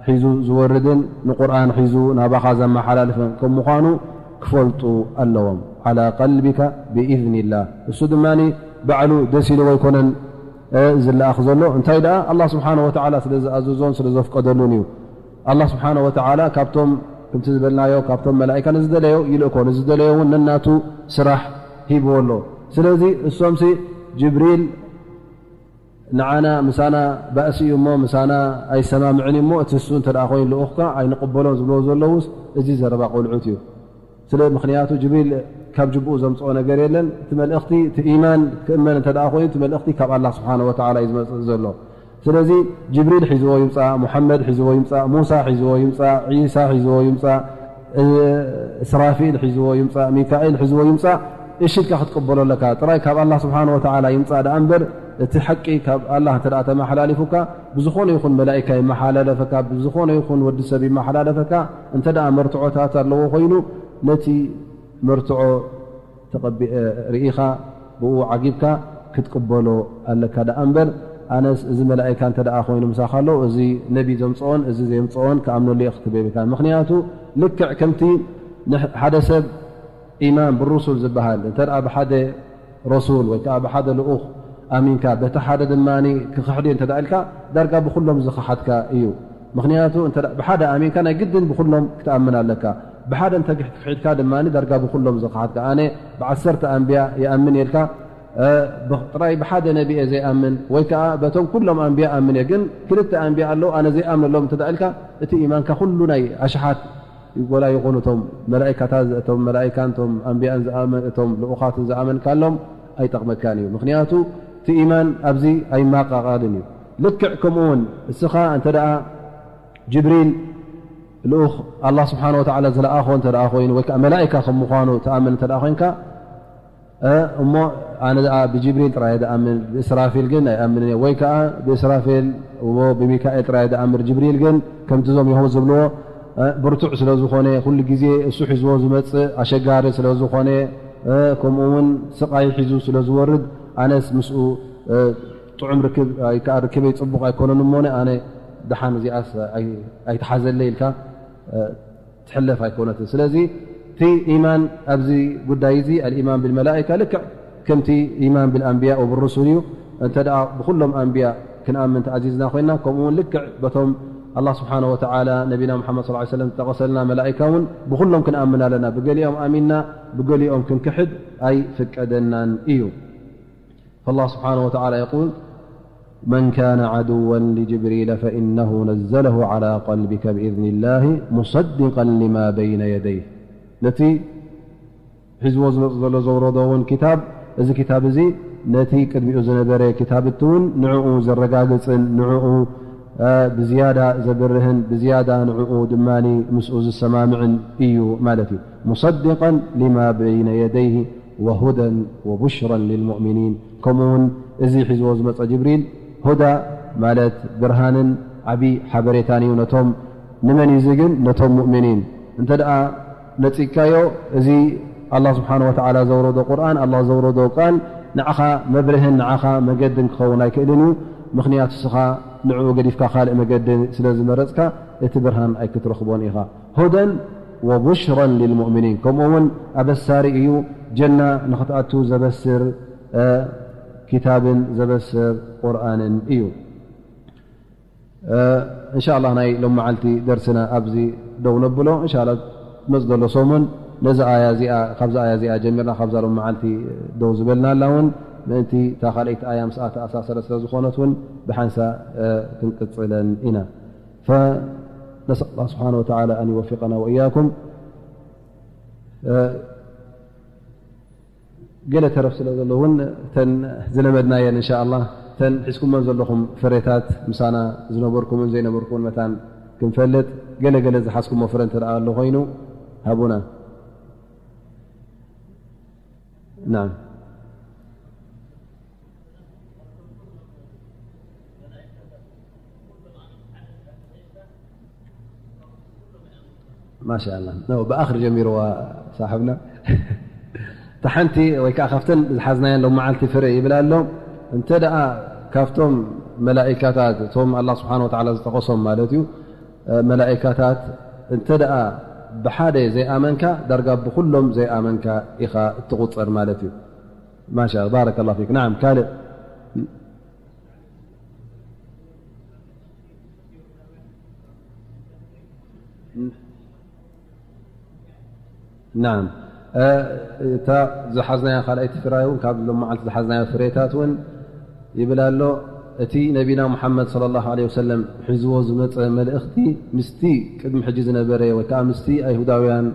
ሒዙ ዝወርድን ንቁርኣን ሒዙ ናባኻ ዘመሓላልፍን ከም ምዃኑ ክፈልጡ ኣለዎም። ዓላ ቀልቢካ ብኢዝኒላህ። እሱ ድማ ባዕሉ ደስ ኢልዎ ኣይኮነን፣ እ፣ ዝለኣኽ ዘሎ። እንታይ ደኣ ኣላህ ስብሓነ ወተዓላ ስለ ዝኣዘዞን ስለ ዘፍቀደሉን እዩ። ኣላህ ስብሓነ ወተዓላ ካብቶም፣ ከምቲ ዝበልናዮ፣ ካብቶም መላኢካ ንዝደለዮ ይልእኮ፣ ንዝደለዮ እውን ነናቱ ስራሕ ሂብዎ ኣሎ። ስለዚ እሶምሲ ጅብሪል ንዓና ምሳና ባእሲ እዩ እሞ ምሳና ኣይሰማምዕን እዩ እሞ እቲ እሱ እንተ ደኣ ኮይኑ ልኡኽካ ኣይንቕበሎን ዝብልዎ ዘለውስ እዚ ዘረባ ቆልዑት እዩ። ስለ ምኽንያቱ ጅብሪል ካብ ጅብኡ ዘምጽኦ ነገር የለን። እቲ መልእኽቲ፣ እቲ ኢማን ክእመን እንተ ደኣ ኮይኑ እቲ መልእኽቲ ካብ ኣላህ ስብሓነ ወተዓላ እዩ ዝመጽእ ዘሎ። ስለዚ ጅብሪል ሒዝዎ ይምጻእ፣ ሙሓመድ ሒዝዎ ይምጻእ፣ ሙሳ ሒዝዎ ይምጻእ፣ ዒሳ ሒዝዎ ይምጻእ፣ እ፣ እስራፊል ሒዝዎ ይምጻእ፣ ሚካኤል ሒዝዎ ይምጻእ፣ እሺ ኢልካ ክትቅበሎ ኣለካ። ጥራይ ካብ ኣላህ ስብሓነ ወተዓላ ይምጻእ ደኣ እምበር፣ እቲ ሓቂ ካብ ኣላህ እንተ ደኣ ተመሓላሊፉካ፣ ብዝኾነ ይኹን መላኢካ ይመሓላለፈካ፣ ብዝኾነ ይኹን ወዲ ሰብ ይመሓላለፈካ፣ እንተ ደኣ መርትዖታት ኣለዎ ኮይኑ፣ ነቲ መርትዖ ተቐቢ-፣ እ፣ ርኢኻ ብኡ ዓጊብካ ክትቅበሎ ኣለካ ደኣ እምበር፣ ኣነስ እዚ መላኢካ እንተ ደኣ ኮይኑ ምሳኻ ኣሎ፣ እዚ ነቢ ዘምጽኦን እዚ ዘየምጽኦን ክኣምነሉ እየ ክትብል የብልካን። ምኽንያቱ ልክዕ ከምቲ ንሕ-፣ ሓደ ሰብ ኢማን ብሩሱል ዝበሃል እንተ ደኣ ብሓደ ረሱል ወይ ከኣ ብሓደ ልኡኽ ኣሚንካ በቲ ሓደ ድማ ክኽሕድ እየ እንተ ደኣ ኢልካ፣ ዳርጋ ብኹሎም ዝኸሓድካ እዩ። ምኽንያቱ እንተ ደኣ ብሓደ ኣሚንካ ናይ ግድን ብኹሎም ክትኣምን ኣለካ። ብሓደ እንተ ክሕድካ ድማ ዳርጋ ብኹሎም ዝኸሓድካ። ኣነ ብዓሰርተ ኣንብያ ይኣምን እየ ኢልካ፣ እ፣ ብ-፣ ጥራይ ብሓደ ነቢ እየ ዘይኣምን ወይ ከኣ በቶም ኩሎም ኣንብያ እኣምን እየ፣ ግን ክልተ ኣንብያ ኣለዉ ኣነ ዘይኣምነሎም እንተ ደኣ ኢልካ፣ እቲ ኢማንካ ኩሉ ናይ ኣሽሓት ወላ ይኹኑ እቶም መላኢካታት፣ እቶም መላኢካን እቶም ኣንብያን ዝኣመን-፣ እቶም ልኡኻትን ዝኣመንካሎም ኣይጠቕመካን እዩ። ምኽንያቱ እቲ ኢማን ኣብዚ ኣይማቃቓልን እዩ። ልክዕ ከምኡ እውን እስኻ እንተ ደኣ ጅብሪል ልኡኽ ኣላህ ስብሓነ ወተዓላ ዝለኣኾ እንተ ደኣ ኮይኑ ወይ ከኣ መላኢካ ከም ምዃኑ ትኣምን እንተ ደኣ ኮይንካ፣ እ፣ እሞ ኣነ ደኣ ብጅብሪል ጥራይ እየ ዝኣምን፣ ብእስራፊል ግን ኣይኣምንን እየ። ወይ ከኣ ብእስራፊል፣ እዎ፣ ብሚካኤል ጥራይ እየ ዝኣምን፣ ጅብሪል ግን ከምቲ እዞም የሆ ዝብልዎ፣ እ፣ ብርቱዕ ስለ ዝኾነ፣ ኩሉ ግዜ እሱ ሒዝዎ ዝመጽእ ኣሸጋሪ ስለ ዝኾነ፣ እ፣ ከምኡ እውን ስቓይ ሒዙ ስለ ዝወርድ፣ ኣነስ ምስኡ፣ እ፣ ጥዑም ርክብ፣ ኣይ-፣ ከኣ ርክበይ ጽቡቕ ኣይኮነን እሞነ፣ ኣነ ደሓን እዚኣስ ኣይ-፣ ኣይትሓዘለይ ኢልካ፣ እ፣ ትሕለፍ ኣይኮነትን። ስለዚ እቲ ኢማን ኣብዚ ጉዳይ እዚ፣ ኣልኢማን ብልመላኢካ፣ ልክዕ ከምቲ ኢማን ብልኣንብያ ወብሩሱል እዩ። እንተ ደኣ ብኹሎም ኣንብያ ክንኣምን ተኣዚዝና ኮይንና፣ ከምኡ እውን ልክዕ በቶም ኣላህ ስብሓነ ወተዓላ ነቢና ሙሓመድ ሰለላሁ ዐለይሂ ወሰለም ዝጠቐሰልና መላኢካ እውን ብኹሎም ክንኣምን ኣለና። ብገሊኦም ኣሚንና ብገሊኦም ክንክሕድ ኣይፍቀደናን እዩ። فالله سبحانه وتعالى يقول: من كان عدوا لجبريل فإنه نزله على قلبك بإذن الله مصدقا لما بين يديه. ነቲ ሒዝዎ ዝመጽእ ዘሎ ዘውረዶ እውን ክታብ፣ እዚ ክታብ እዚ ነቲ ቅድሚኡ ዝነበረ ክታብቲ እውን ንዕኡ ዘረጋግጽን ንዕኡ፣ እ፣ ብዝያዳ ዘብርህን ብዝያዳ ንዕኡ ድማ ምስኡ ዝሰማምዕን እዩ ማለት እዩ። مصدقا لما بين يديه وهدى وبشرى للمؤمنين. ከምኡ እውን እዚ ሒዝዎ ዝመጸ ጅብሪል ሁዳ ማለት ብርሃንን ዓቢ ሓበሬታን እዩ ነቶም፣ ንመን እዩ እዚ ግን? ነቶም ሙእሚኒን። እንተ ደኣ ነጺግካዮ፣ እዚ ኣላህ ስብሓነ ወተዓላ ዘውረዶ ቁርኣን፣ ኣላህ ዘውረዶ ቃል ንዓኻ መብርህን ንዓኻ መገድን ክኸውን ኣይክእልን እዩ። ምኽንያቱ እስኻ ንዕኡ ገዲፍካ ካልእ መገዲ ስለ ዝመረጽካ፣ እቲ ብርሃን ኣይክትረኽቦን ኢኻ። هدى وبشرى للمؤمنين، ከምኡ እውን ኣበሳሪ እዩ፣ ጀና ንኽትኣቱ ዘበስር፣ እ፣ ክታብን ዘበስር ቁርኣንን እዩ። እ፣ እንሻ ኣላህ ናይ ሎም መዓልቲ ደርስና ኣብዚ ደው ነብሎ። እንሻ ኣላህ ዝመጽእ ዘሎ ሰሙን ነዚ ኣያ እዚኣ፣ ካብዛ ኣያ እዚኣ ጀሚርና፣ ካብዛ ሎም መዓልቲ ደው ዝበልናላ እውን ምእንቲ እታ ካልኣይቲ ኣያ ምስኣ ተኣሳሰረ ስለ ዝኾነት እውን ብሓንሳ ክንቅጽለን ኢና። فنسأل الله سبحانه وتعالى أن يوفقنا وإياكم። ገለ ተረፍ ስለ ዘሎ እውን እተን ዝለመድናየን እንሻ ኣላህ እተን ሒዝኩመን ዘለኹም ፍሬታት ምሳና ዝነበርኩምን ዘይነበርኩምን መታን ክንፈልጥ ገለ ገለ ዝሓዝኩሞ ፍረ እንተ ደኣ ኣሎ ኮይኑ ሃቡና። نعم. ማሻ ኣላህ። ኖ፣ ብኣኽሪ ጀሚርዋ ሳሕብና። እታ ሓንቲ ወይ ከዓ ካብተን ዝሓዝናየን ሎም መዓልቲ ፍረ ይብል ኣሎ። እንተ ደኣ ካብቶም መላኢካታት፣ እቶም ኣላህ ስብሓን ወተዓላ ዝጠቐሶም ማለት እዩ፣ መላኢካታት እንተ ደኣ ብሓደ ዘይኣመንካ፣ ዳርጋ ብኹሎም ዘይኣመንካ ኢኻ እትቑጸር ማለት እዩ። ማሻ፣ ባረከላሁ ፊክ። ናዓም፣ ካልእ። ናዓም፣ እ፣ እታ ዝሓዝናያ ካልኣይቲ ፍራይ እውን ካብ ሎም መዓልቲ ዝሓዝናዮ ፍሬታት እውን ይብል ኣሎ። እቲ ነቢና ሙሓመድ ሰለላሁ ዐለይሂ ወሰለም ሒዝዎ ዝመጸ መልእኽቲ ምስቲ ቅድሚ ሕጂ ዝነበረ ወይ ከዓ ምስቲ ኣይሁዳውያን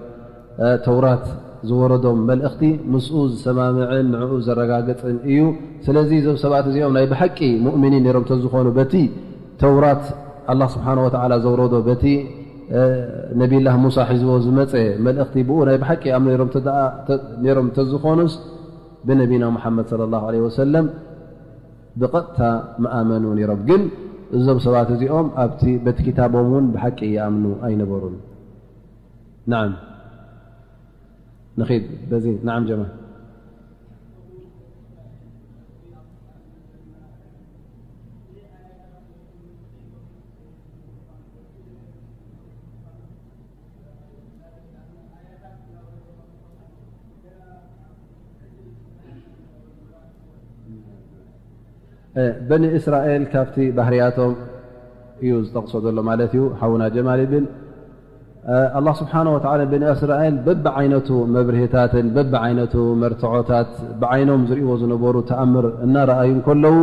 እ፣ ተውራት ዝወረዶም መልእኽቲ ምስኡ ዝሰማምዕን ንዕኡ ዘረጋግጽን እዩ። ስለዚ እዞም ሰባት እዚኦም ናይ ብሓቂ ሙእሚኒን ነይሮም ተዝኾኑ በቲ ተውራት ኣላህ ስብሓነ ወተዓላ ዘውረዶ በቲ እ፣ ነቢይላህ ሙሳ ሒዝዎ ዝመጸ መልእኽቲ ብኡ ናይ ብሓቂ ይኣምኑ ነይሮም ተደኣ፣ ተ-፣ ነይሮም ተዝኾኑስ ብነቢና ሙሓመድ ሰለላሁ ዐለይሂ ወሰለም ብቐጥታ ምኣመኑ ነይሮም። ግን እዞም ሰባት እዚኦም ኣብቲ በቲ ኪታቦም እውን ብሓቂ ይኣምኑ ኣይነበሩን። ናዓም። ንኺድ በዚ። ናዓም ጀማ። እ፣ በኒ እስራኤል ካብቲ ባህርያቶም እዩ ዝጠቕሶ ዘሎ ማለት እዩ። ሓውና ጀማል ይብል፣ እ፣ ኣላህ ስብሓነ ወተዓላ በኒ እስራኤል በብዓይነቱ መብርሂታትን በብዓይነቱ መርትዖታት ብዓይኖም ዝርእይዎ ዝነበሩ ተኣምር እናረኣዩ እንከለዉ፣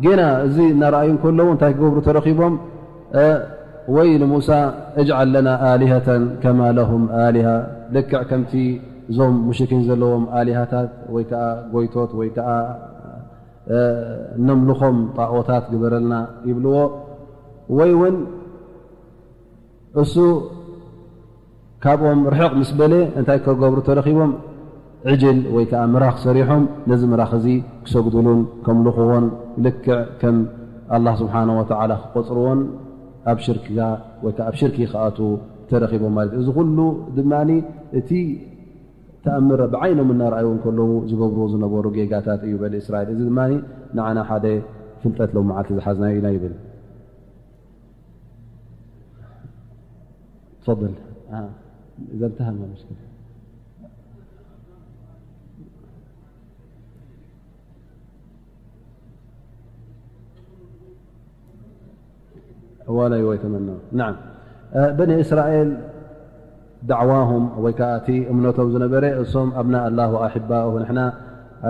ጌና እዚ እናረኣዩ እንከለዉ እንታይ ክገብሩ ተረኺቦም? እ፣ ወይ ንሙሳ፣ "እጅዓል ለና ኣሊሀተን ከማ ለሁም ኣሊሃ"፣ ልክዕ ከምቲ እዞም ሙሽሪኪን ዘለዎም ኣሊሃታት ወይ ከኣ ጎይቶት ወይ ከኣ እ፣ ነምልኾም ጣኦታት ግበረልና ይብልዎ። ወይ እውን እሱ ካብኦም ርሕቕ ምስ በለ እንታይ ከገብሩ ተረኺቦም? ዕጅል ወይ ከዓ ምራኽ ሰሪሖም ነዚ ምራኽ እዚ ክሰግድሉን ከምልኽዎን ልክዕ ከም ኣላህ ስብሓነ ወተዓላ ክቆፅርዎን ኣብ ሽርኪ ወይ ከዓ ኣብ ሽርኪ ክኣትዉ ተረኺቦም ማለት እዩ። እዚ ኩሉ ድማ እቲ ተኣምር ብዓይኖም እናረኣዩ እንከለዉ ዝገብርዎ ዝነበሩ ጌጋታት እዩ በኒ እስራኤል። እዚ ድማ ንዓና ሓደ ፍልጠት ሎም መዓልቲ ዝሓዝናዮ ኢና ይብል። تفضل. آه. إذا انتهى ما مشكلة. ولا يتمنون. نعم. እ፣ በኒ እስራኤል ዳዕዋሁም ወይ ከዓ እቲ እምነቶም ዝነበረ እሶም ኣብና ኣላህ ወኣሕባኡ ንሕና፣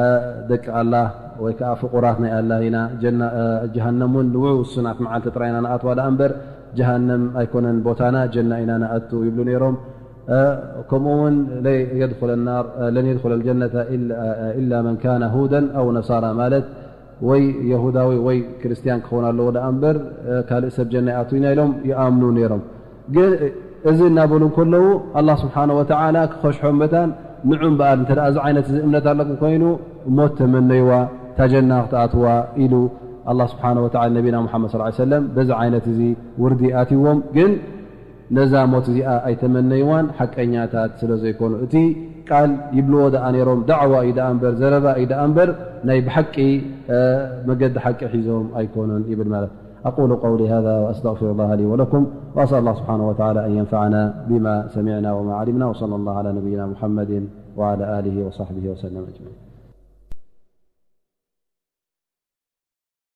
እ፣ ደቂ ኣላህ ወይ ከዓ ፍቁራት ናይ ኣላህ ኢና፣ ጀና፣ እ፣ ጀሃነም እውን ንውዑ ውሱናት መዓልቲ ጥራይ ኢና ንኣትዋ ደኣ እምበር ጀሃነም ኣይኮነን ቦታና፣ ጀና ኢና ንኣቱ ይብሉ ነይሮም። እ፣ ከምኡ እውን ለ-፣ የድኹለ ናር፣ እ፣ ለን የድኹለ ልጀነተ ኢላ፣ እ፣ ኢላ መን ካነ ሁደን ኣው ነሳራ ማለት ወይ የሁዳዊ ወይ ክርስትያን ክኸውን ኣለዎ ደኣ እምበር፣ እ፣ ካልእ ሰብ ጀና ይኣቱ ኢና ኢሎም ይኣምኑ ነይሮም። ግን እዚ እናበሉ እንከለዉ ኣላህ ስብሓነ ወተዓላ ክኸሽሖም መታን ንዑ እምበኣር እንተ ደኣ እዚ ዓይነት እዚ እምነት ኣለኩም ኮይኑ ሞት ተመነይዋ እታ ጀና ክትኣትዋ ኢሉ ኣላህ ስብሓነ ወተዓላ ነቢና ሙሓመድ ሰለላሁ ዐለይሂ ወሰለም በዚ ዓይነት እዚ ውርዲ ኣትይዎም። ግን ነዛ ሞት እዚኣ ኣይተመነይዋን ሓቀኛታት ስለ ዘይኮኑ። እቲ ቃል ይብልዎ ደኣ ነይሮም፣ ዳዕዋ እዩ ደኣ እምበር፣ ዘረባ እዩ ደኣ እምበር፣ ናይ ብሓቂ፣ እ፣ መገዲ ሓቂ ሒዞም ኣይኮኑን ይብል ማለት። أقول قولي هذا وأستغفر الله لي ولكم، وأسأل الله سبحانه وتعالى أن ينفعنا بما سمعنا وما علمنا، وصلى الله على نبينا محمد وعلى آله وصحبه وسلم أجمعين.